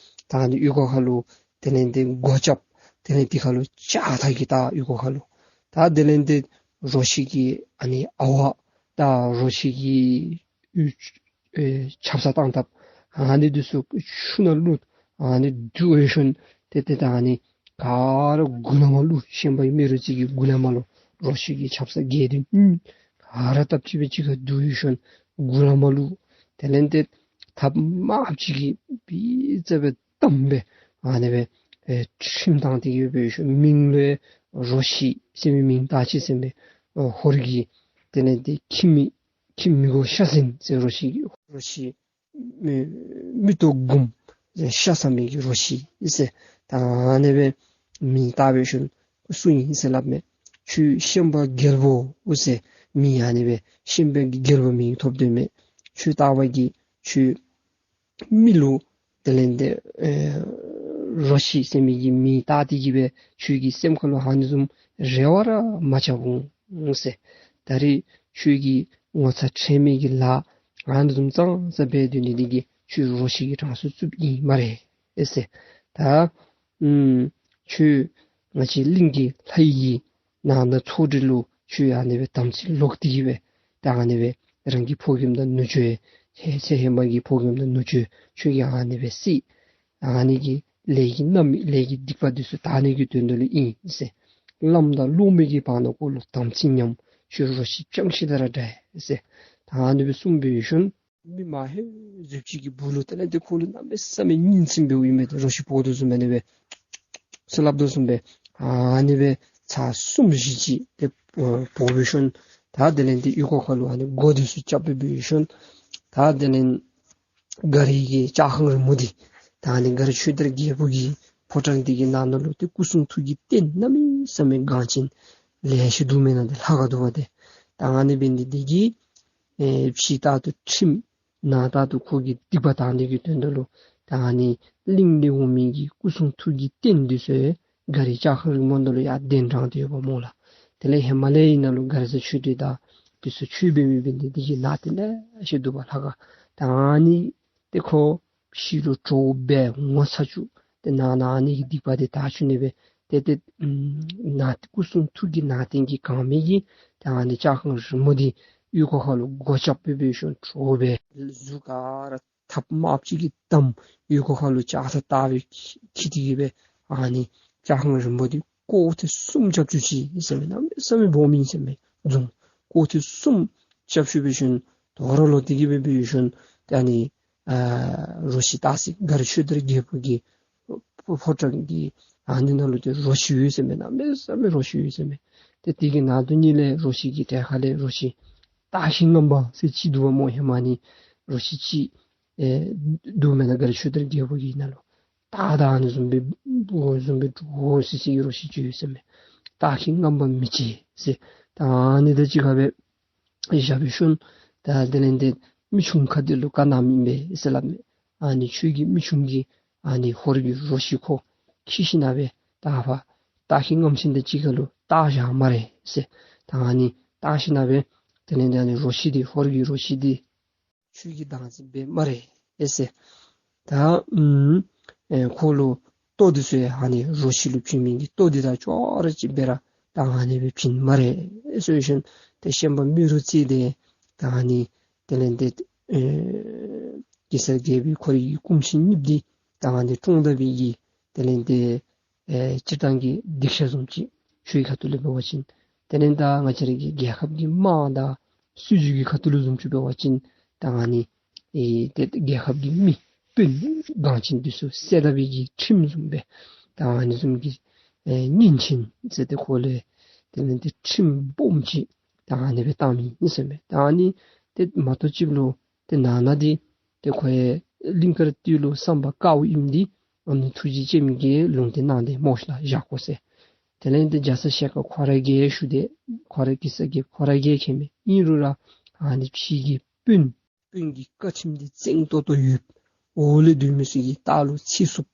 ད་ཨ་ནི་ཨོལ་ལྐོག་ཁ་ལུ་དེ་ལས་ཏེ་སྒོ་རྐྱབ། དེ་ལས་དེ་ཁ་ལུ་ལྕགས་ཐག་གིས་བཏགས་ཨོལ་ལྐོག་ཁ་ལུ། ད་དེ་ལས་ཏེ་རོ་ཁྱི་གི་ཨ་ནི་ཨ་ཝ་དང་རོ་ཁྱི་གི་ཨེ་ཆབ་གསང་བཏང་ཐབས་ཨ་ནི་འདི་ཚུ་ཆུ་ནང་བླུགས། ཨ་ནི་བསྡུ་ཡོད་ཤུལ་ཏེ་ཏེ་ད་ཨ་ནི་ག་ར་མགུ་ལས་མར་བླུགས། ཤན་པ་རྨེ་རུ་རྩེ་གི་མགུ་ལས་མར་ལུ་རོ་ཁྱི་གི་ཆབ་གསང་བརྒྱད་དེ་ག་ར་སྟབས་གཅིག་སྦེ་གཅིག་ཁར་བསྡུ་ཡོད་ཤུལ་མགུ་ལས་མར་བླུགས། དེ་ལས་ཏེ་ཐབས་དམརཔོ་ཅིག་གིས་སྦེ་རྩ་སྦེ་བསྡམས་སྦེ་ཨ་ནི་སྦེ་ཨེ་ཁྲིམས་བཏང་སྟེ་གི་སྦེ་ཡོད་ཤུལ་མིང་ལུ་རོ་ཁྱི་ཟེར་མི་མིང་བཏགས་ཅི་ཟེར་མས། ཨོ་ཧོར་གྱི་དེ་ལས་ཏེ་ཁྱི་མི་ཁྱི་མི་གོ་ཤ་ཟན་ཟེར། རོ་ཁྱི་གི་རོ་ཁྱི་མི་མིག་ཏོ་སྒུརམ་ཟེར་ཤ་ཟ་མི་གི་རོ་ཁྱི་ཟེར། ད་ཨ་ནི་སྦེ་མིང་བཏགས་སྦེ་ཡོད་ཤུལ་སུ་ཨིན་ཟེར་སླབ་མས། ཁྱོད་ཤན་པ་རྒྱལ་པོ་ཟེར་མིང་ཨ་ནི་སྦེ་ཤན་པའི་གི་རྒྱལ་པོ་མིང་ཐོབ་སྡོད་མས། ཁྱོད་ལྟ་བ་གིས་ཁྱོད་མི་ལུ་དེ་ལས་ཏེ་ཨེ་རོ་ཁྱི་ཟེར་མི་གི་མིང་བཏགས་ཏེ་གི་སྦེ་ཁྱོད་ཀྱི་སེམས་ཁ་ལུ་ཨ་ནི་བཟུམ་རེ་བ་ར་མ་ཆགས་འོང་ཟེར། ད་རིས་ཁྱོད་ཀྱིས་ངོ་ཚ་ཁྲེལ་མེད་ཀྱི་ལཱ་ཨ་ནི་བཟུམ་ཙང་ཙ་འབད་སྡོད་ནི་འདི་གིས་ཁྱོད་རོ་ཁྱི་གི་གྲངས་སུ་ཚུདཔ་ཨིན་སྨ་རེ་ཟེར། ད་ཨམ་ཁྱོད་ང་བཅས་གླིང་གི་ལྷ་ཡི་གི་ནང་ན་ཚོགས་སྡེ་ལུ་ཁྱོད་ཨ་ནི་སྦེ་དམ་ཚིག་ལོག་སྟེ་གི་སྦེ་ད་ཨ་ནི་སྦེ་རང་གི་ཕོ་རྒནམ་དང་ནུ་གཅུང་ཚེ་ཧེ་མ་གི་ཕོ་རྒནམ་དང་ནུ་གཅུང་ཁྱོད་ཀྱིས་ཨ་ནི་སྦེ་བསད། ཨ་ནི་གི་ལས་ཀྱི་རྣམ་སྨིན་ལས་ཀྱི་སྡིག་པ་འདི་ཚུ་དག་ནི་གི་དོན་དག་ལུ་ཨིན་ཟེར། བླམ་དང་སློབ་མའི་གི་བར་ན་གུ་ལུ་དམ་ཚིག་ཉམས། ཁྱོད་རོ་ཁྱི་རྐྱངམ་ཅིག་དང་ར་འདྲ་ཟེར། ད་ཨ་ནི་སྦེ་གསུངས་སྦེ་ཡོད་ཤུལ་མི་མ་ཧེ་འཛུལ་ཅིག་གི་སྦུག་ལུ་དེ་ལས་ཏེ་ཁོ་ལུ་གནམ་མེད་ས་མེད་ཉིན་མཚན་འབདཝ་ཨིན་མས། ཏེ་རོ་ཁྱི་ཕོ་དེ་བཟུམ་ཨ་ནི་སྦེ་ ཟེར་སླབ་དོ་བཟུམ་སྦེ་ཨ་ནི་སྦེ་ཚར་གསུམ་བཞི་ཅིག་ཏེ་འབོ་འབོ་སྦེ་ཞིནམ་ད་དེ་ལས་ཏེ་གཡུས་སྒོ་ཁ་ལུ་ཨ་ནི་སྒོ་འདི་ཚུ་རྐྱབ་སྦེ་འབད་ཞིནམ་ད་དེ་ལས་མགར་གྱི་ལྕགས་ཁང་རིང་མོ་འདི་ད་ཨ་ནི་མགར་ཆོས་དར་རྒྱལ་པོ་གི་ཕོ་བྲང་འདི་གི་ནང་ན་ལུ་ཏེ་སྐུ་གསུང་ཐུགས་ཀྱི་རྟེན་གནམ་མེད་ས་མེད་འགངས་ཅན་ལེ་ཤ་འདུག་མེན་ན། ཏེ་ལྷ་ཁང་འདུག་པ་ཏེ། ད་ཨ་ནི་འབད་ནི་འདི་གིས་ཨེ་ཕྱི་ལྟར་དུ་ཁྲིམས་ནང་ལྟར་དུ་ཁོ་གི་སྡིག་པ་དག་ནི་གི་དོན་དག་ལུ་ད་ཨ་ནི་གླིང་ལས་འོང་མི་གི་སྐུ་གསུང་ཐུགས་ཀྱི་རྟེན་འདི་ཚུ་མགར་གྱི་ལྕགས་ཁང་རིང་མོ་ནང་ལུ་ཡང་གདན་དྲངས་ཏེ་ཡོདཔ་སྨོ་ལགས། དེ་ལས་ཧེ་མ་ལས་ཨིན་ན་ལུ་མགར་བཟའ་ཆོས་སྒྲོན་དང་འདི་ཚུ་ཆོས་འབད་མི་འབད་ནི་འདི་གིས་ནང་རྟེན་ལེ་ཤ་འདུག་པ་ལྷ་ཁང་། ད་ཨ་ནི་ཏེ་ཁོ་ཕྱི་ལུ་བྲོཝ་སྦེ་ངོ་ཚ་བཅུག། ཏེ་ནང་ན་ཨ་ནི་གི་སྡིག་པ་འདི་དག་བཅུག་ནི་སྦེ་ཏེ་ཏེ་ཨམ་ནང་སྐུ་གསུང་ཐུགས་ཀྱི་ནང་རྟེན་གྱིས་གང་མི་གིས་ད་ཨ་ནི་ལྕགས་ཁང་རིང་མོ་འདི་གཡུས་སྒོ་ཁ་ལུ་སྒོ་རྐྱབ་སྦེ་འབད་ཞིནམ་བྲོཝ་སྦེ་གཟུགས་ག་ར་ཐགཔ་དམརཔོ་ཅིག་གིས་བསྡམས། གཡུས་སྒོ་ཁ་ལུ་ལྕགས་ཐག་བཏགས་སྦེ་འཁྱིད་དེ་གི་སྦེ་ཨ་ནི་ལྕགས་ཁང་རིང་མོ་འདི་སྐོར་ཐེངས་གསུམ་རྐྱབ་བཅུག་ཅི་ཟེར་མས། གནམ་མེད་ས་མེད་སྦོམ་ཨིན་ཟེར་མས། རྫོང་སྐོར་ཐེངས་གསུམ་རྐྱབ་བཅུག་སྦེ་ཞིནམ་དོ་རུང་ལོག་སྟེ་གི་སྦེ་འབད་ཞིནམ་ད་ཨ་ནི་ཨ་རོ་ཁྱི་སྟག་གཟིག་མགར་ཆོས་དར་རྒྱལ་པོ་གི་ཕོ་ཕོ་བྲང་གི་ཨ་ནི་ནང་ལུ་ཏེ་རོ་ཁྱི་ཡོད་ཟེར་མས། གནམ་མེད་ས་མེད་རོ་ཁྱི་ཡོད་ཟེར་མས། ཏེ་དེ་གི་ནང་དོན་ཉིད་ལས་རོ་ཁྱི་གི་གྲལ་ཁ་ལས་རོ་ཁྱི་སྟག་ཤིང་རྔམ་པ་ཟེར་ཅིག་འདུག་པ་སྨོ། ཧེ་མ་ནི་རོ་ཁྱི་ཅིག་ཨེ་འདུག་མེན་ན་མགར་ཆོས་དར་རྒྱལ་པོ་གི་ནང་ལུ། སྟག་དང་ཨ་ནི་བཟུམ་སྦེ་བཟུམ་སྦེ་འདྲོག་སི་སི་གི་རོ་ཁྱི་ཅིག་ཡོད་ཟེར་མས། སྟག་ཤིང་རྔམ་པ་མི་བྱེད་ཟེར། ད་ཨ་ནི་དང་གཅིག་ཁར་སྦེ་བཞག་སྦེ་ཞིནམ་ད་དེ་ལས་ཏེ་མི་ཆུང་ཁ་ཐུག་ལུ་བཀའ་གནངམ་ཨིན་པས་ཟེར་སླབ་མས། ཨ་ནི་ཁྱོད་ཀྱི་མི་ཆུང་གིས་ཨ་ནི་ཧོར་གྱི་རོ་ཁྱི་ཁོ་འཁྱིད་ཞིནམ་སྦེ་ད་ཕར་སྟག་ཤིང་རྔམ་ཤིང་དང་གཅིག་ཁར་ལུ་བཏགས་བཞག་སྨ་རེ་ཟེར། ད་ཨ་ནི་བཏགས་ཞིནམ་སྦེ་དེ་ལས་ཏེ་ཨ་ནི་རོ་ཁྱི་འདི་ཧོར་གྱི་རོ་ཁྱི་འདི་ཁྱོད་ཀྱིས་བདག་འཛིན་འབད་སྨ་རེ་ཨེ་ཟེར། ད་ཨམ་ཨེ་ཁོ་ལུ་ལྟོ་འདི་ཚུ་ཡང་ཨ་ནི་རོ་ཁྱི་ལུ་བྱིན་མི་གི་ལྟོ་འདི་དང་ཅོག་ར་གཅིག་སྦེ་ར་ད་ཨ་ནི་སྦེ་བྱིན་སྨ་རེ་ཨེ་ཟེར་ཞིནམ་ཏེ་ཤན་པ་རྨེ་རུ་རྩེ་འདི་ད་ཨ་ནི་དེ་ལས་ཏེ་ཨེ་གེ་སར་རྒྱལ་པོའི་ཁོ་རའི་སྐུ་མཆེད་གཉིས་འདི་ད་ཨ་ནི་བཀྲོངས་ད་པའི་གི་དེ་ལས་ཏེ་ཨེ་སྤྱིར་བཏང་གི་སྡིག་བཤགས་བཟུམ་ཅིག་ཆོས་ཁ་ཐུག་ལས་འབད་བ་ཅིན་དེ་ལས་ད་ང་བཅས་ར་གི་རྒྱལ་ཁབ་ཀྱི་དམག་དང་སྲིད་བྱུས་ཀྱི་ཁ་ཐུག་ལུ་བཟུམ་ཅིག་འབད་བ་ཅིན་ད་ཨ་ནི་ཨེ་ཏེ་རྒྱལ་ཁབ་ཀྱི་མི་དཔོན་འགངས་ཆེན་འདི་ཚུ་བསད་ད་པའི་གི་ཁྲིམས་བཟུམ་སྦེ་ད་ཨ་ནི་བཟུམ་གྱི་ཨེ་གཉན་ཆེན་ཟེར་ཏེ་ཁོ་ལས་དེ་ལས་ཏེ་ཁྲིམས་སྦོམ་ཅིག་ད་ཨ་ནི་སྦེ་བཏང་མི་ཨིན་ཟེར་མས། ད་ཨ་ནི་ཏེ་མ་གཏོགས་ཅིག་ལུ་ཏེ་ནང་ན་འདི་ཏེ་ཁོ་ཡང་གླིང་དཀར་སྟོད་ལུ་སམ་བྷོ་ཊ་ཀ་ཨིནམ་འདི་ཨ་ནི་ཐུགས་རྗེ་ཅན་གྱིས་ལུང་བསྟན་གནང་སྟེ་སྨོ་ཤ་ལགས། བཞག་དགོ་ཟེར། དེ་ལས་ཏེ་རྒྱ་ཚ་ཞལ་དཀར་ཁོ་ར་གིས་ཞུ་སྟེ་ཁོ་ར་གེ་སར་རྒྱལཔོ་ཁོ་ར་གིས་མཁྱེན་མས། ཨིན་རུང་ར་ཨ་ནི་ཕྱི་གི་དཔོན་དཔོན་གྱི་བཀའ་ཁྲིམས་འདི་བཙན་ཏོག་ཏོ་ཡོད། འོག་ལས་སྡོད་མི་ཚུ་གིས་ལྟག་ལུ་ཚིག་སུབ།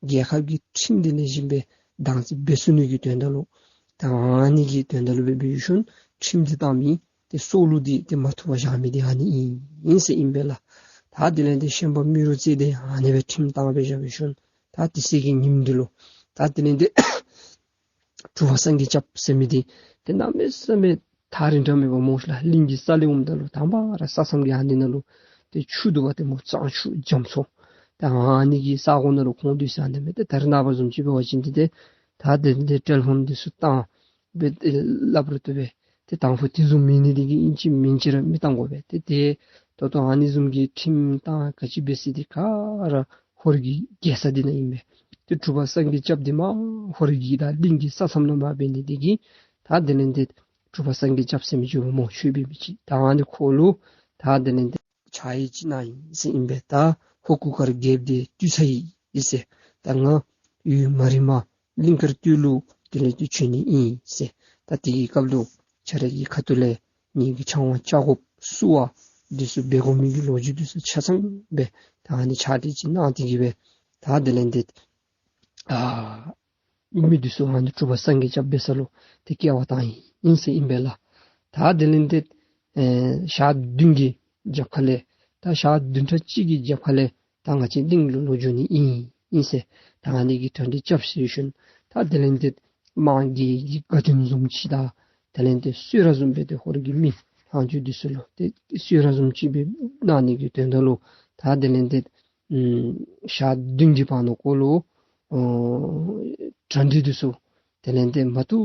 རྒྱལ་ཁབ་ཀྱི་ཁྲིམས་འདི་ལེགས་ཤོམ་སྦེ་བདག་འཛིན་འབད་ཚུགས་ནི་གི་དོན་དག་ལུ་ད་ཨ་ནི་གི་དོན་དག་ལུ་སྦེ་འབད་ཞིནམ་ཁྲིམས་འདི་བཏང་མི་ཏེ་སྲོག་ལུ་འདི་ཏེ་མ་ཐུག་པར་བཞག་མི་འདི་ཨ་ནི་ཨིན་ཨིན་ཟེར་ཨིན་པས་ལགས། ད་དེ་ལས་ཏེ་ཤན་པ་རྨེ་རུ་རྩེ་འདི་ཨ་ནི་སྦེ་ཁྲིམས་བཏང་སྦེ་བཞག་སྦེ་ཞིནམ་ད་དེ་ཚེ་གི་ཉིནམ་འདི་ལུ་ད་དེ་ལས་ཏེ་གྲུབ་པ་སངས་རྒྱས་སྐྱབས་ཟེར་མི་འདི་ཏེ་གནམ་མེད་ས་མེད་ཐག་རིང་དྲགས་མེད་པ་སྨོ་ཤ་ལགས། གླིང་གི་ས་ལས་འོངམ་ད་ལུ་དང་པ་ར་ས་མཚམས་ཀྱི་ཨ་ནི་ནང་ལུ་ཏེ་ཆུ་འདུག་པ་ཏེ་སྨོ། གཙང་ཆུ་རྒྱ་མཚོ། ད་ཨ་ནི་གི་ས་གོ་ནང་ལུ་ཁོང་སྡོད་ས་ཨ་ནི་མས། ཏེ་ད་རེས་ནངས་པ་བཟུམ་ཅིག་འབད་བ་ཅིན་འདི་ཏེ་ད་དེ་འདི་ཊེ་ལི་ཕོན་འདི་ཚུ་བཏང་སྦེ་ཏེ་སླབ་རུང་བཏུབ་པས། ཏེ་དང་ཕུ་དེ་བཟུམ་མེད་ནི་འདི་གིས་ཨིན་ཅི་མིན་ཅི་ར་མི་བཏང་དགོ་པས། ཏེ་ཏེ་ད་ལྟོ་ཨ་ནི་བཟུམ་གྱི་ཁྲིམས་དང་ག་ཅི་འབད་ས་འདི་ག་ར་ཧོར་གྱི་རྒྱལ་ས་འདི་ནང་ཨིན་པས། ཏེ་གྲུབ་པ་སངས་རྒྱས་སྐྱབས་འདི་མར་ཧོར་གྱི་དང་གླིང་གི་ས་མཚམས་ནང་མར་འབད་ནི་འདི་གིས་ད་དེ་ལས་ཏེ་གྲུབ་པ་སངས་རྒྱས་སྐྱབས་ཟེར་མི་ཅིག་འོང་སྨོ། ཆོས་འབད་མི་ཅིག། ད་ཨ་ནི་ཁོ་ལུ་ད་དེ་ལས་ཏེ་ཕྱག་ཕྱིད་ཅིག་གནང་ཡི་ཟེར་ཨིན་པས། ད་ཧོར་གུར་དཀར་རྒྱལཔོ་འདི་བཏུལ་ཚར་ཡི་ཟེར། ད་ང་ཡུན་མ་རིངམ་གླིང་དཀར་སྟོད་ལུ་དེ་ལས་ཏེ་བྱོན་ནི་ཨིན་ཟེར། ད་དེ་གི་སྐབས་ལུ་ཁྱེད་ར་གི་ཁ་ཐུག་ལས་ངེ་གི་ཕྱག་དབང་བཅར་དགོཔ་བསུ་བ་འདི་ཚུ་འབད་དགོ་མི་གི་ལོ་རྒྱུས་འདི་ཚུ་ཆ་ཚང་སྦེ་ད་ཨ་ནི་ཕྱག་བྲིས་ཅིག་གནང་སྟེ་གི་སྦེ་ད་དེ་ལས་ཏེ་ཨ་མི་འདི་ཚུ་ཨ་ནི་གྲུབ་པ་སངས་རྒྱས་སྐྱབས་འབད་ས་ལུ་ཏེ་སྐྱེལ་བར་བཏང་ཡི་ཨིན་ཟེར་ཨིན་པས་ལགས། ད་དེ་ལས་ཏེ་ཨེ་ཞག་བདུན་གྱི་རྒྱབ་ཁ་ལས་ད་ཞག་བདུན་ཕྲག་གཅིག་གི་རྒྱབ་ཁ་ལས་ད་ང་བཅས་གླིང་ལུ་ལོག་འགྱོ་ནི་ཨིན་ཨིན་ཟེར། ད་ཨ་ནི་གི་གྲ་སྒྲིག་རྐྱབ་ཟེར་ཞིནམ་ད་དེ་ལས་ཏེ་དམག་གི་གི་དགའ་སྟོན་བཟུམ་ཅིག་དང་དེ་ལས་ཏེ་གསོལ་རས་བཟུམ་སྦེ་ཏེ་ཧོར་གྱི་མི་ལྷག་མཇུག་འདི་ཚུ་ལུ་ཏེ་གསོལ་རས་བཟུམ་ཅིག་སྦེ་གནང་ནི་གི་དོན་དག་ལུ་ད་དེ་ལས་ཏེ་ཨམ་ཞག་བདུན་གྱི་བར་ན་ཁོ་ལུ་ཨོ་གྲ་སྒྲིག་འདི་ཚུ་དེ་ལས་ཏེ་མ་བཏུབ་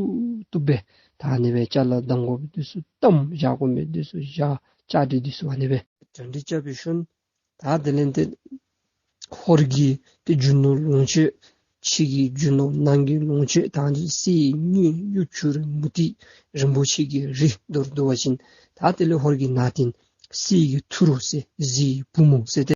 བཏུབ་སྦེ་ད་ཨ་ནི་སྦེ་ཅ་ལ་གདང་སྒོག་འདི་ཚུ་བཏབ། བཞག་དགོ་མི་འདི་ཚུ་བཞག། བཅའ་སྒྲིག་འདི་ཚུ་ཨ་ནི་སྦེ་གྲ་སྒྲིག་རྐྱབ་སྦེ་ཞིནམ་ད་དེ་ལས་ཏེ་ཧོར་གྱི་ཏེ་རྒྱུ་ནོར་ལོངས་སྤྱོད་ ཕྱི་གི་རྒྱུ་ནོར་ནང་གི་ལོངས་སྤྱོད་དང་གསེར་དངུལ་གཡུ་བྱུ་རུ་མུ་ཏིག་རིན་པོ་ཆེ་གི་རི་མདོར་བསྡུ་བ་ཅིན་ད་དེ་ལས་ཧོར་གྱི་ནང་རྟེན་གསེར་གྱི་ཐུ་རུ་ཟེར་གཟི་བུ་མོ་ཟེར་ཏེ།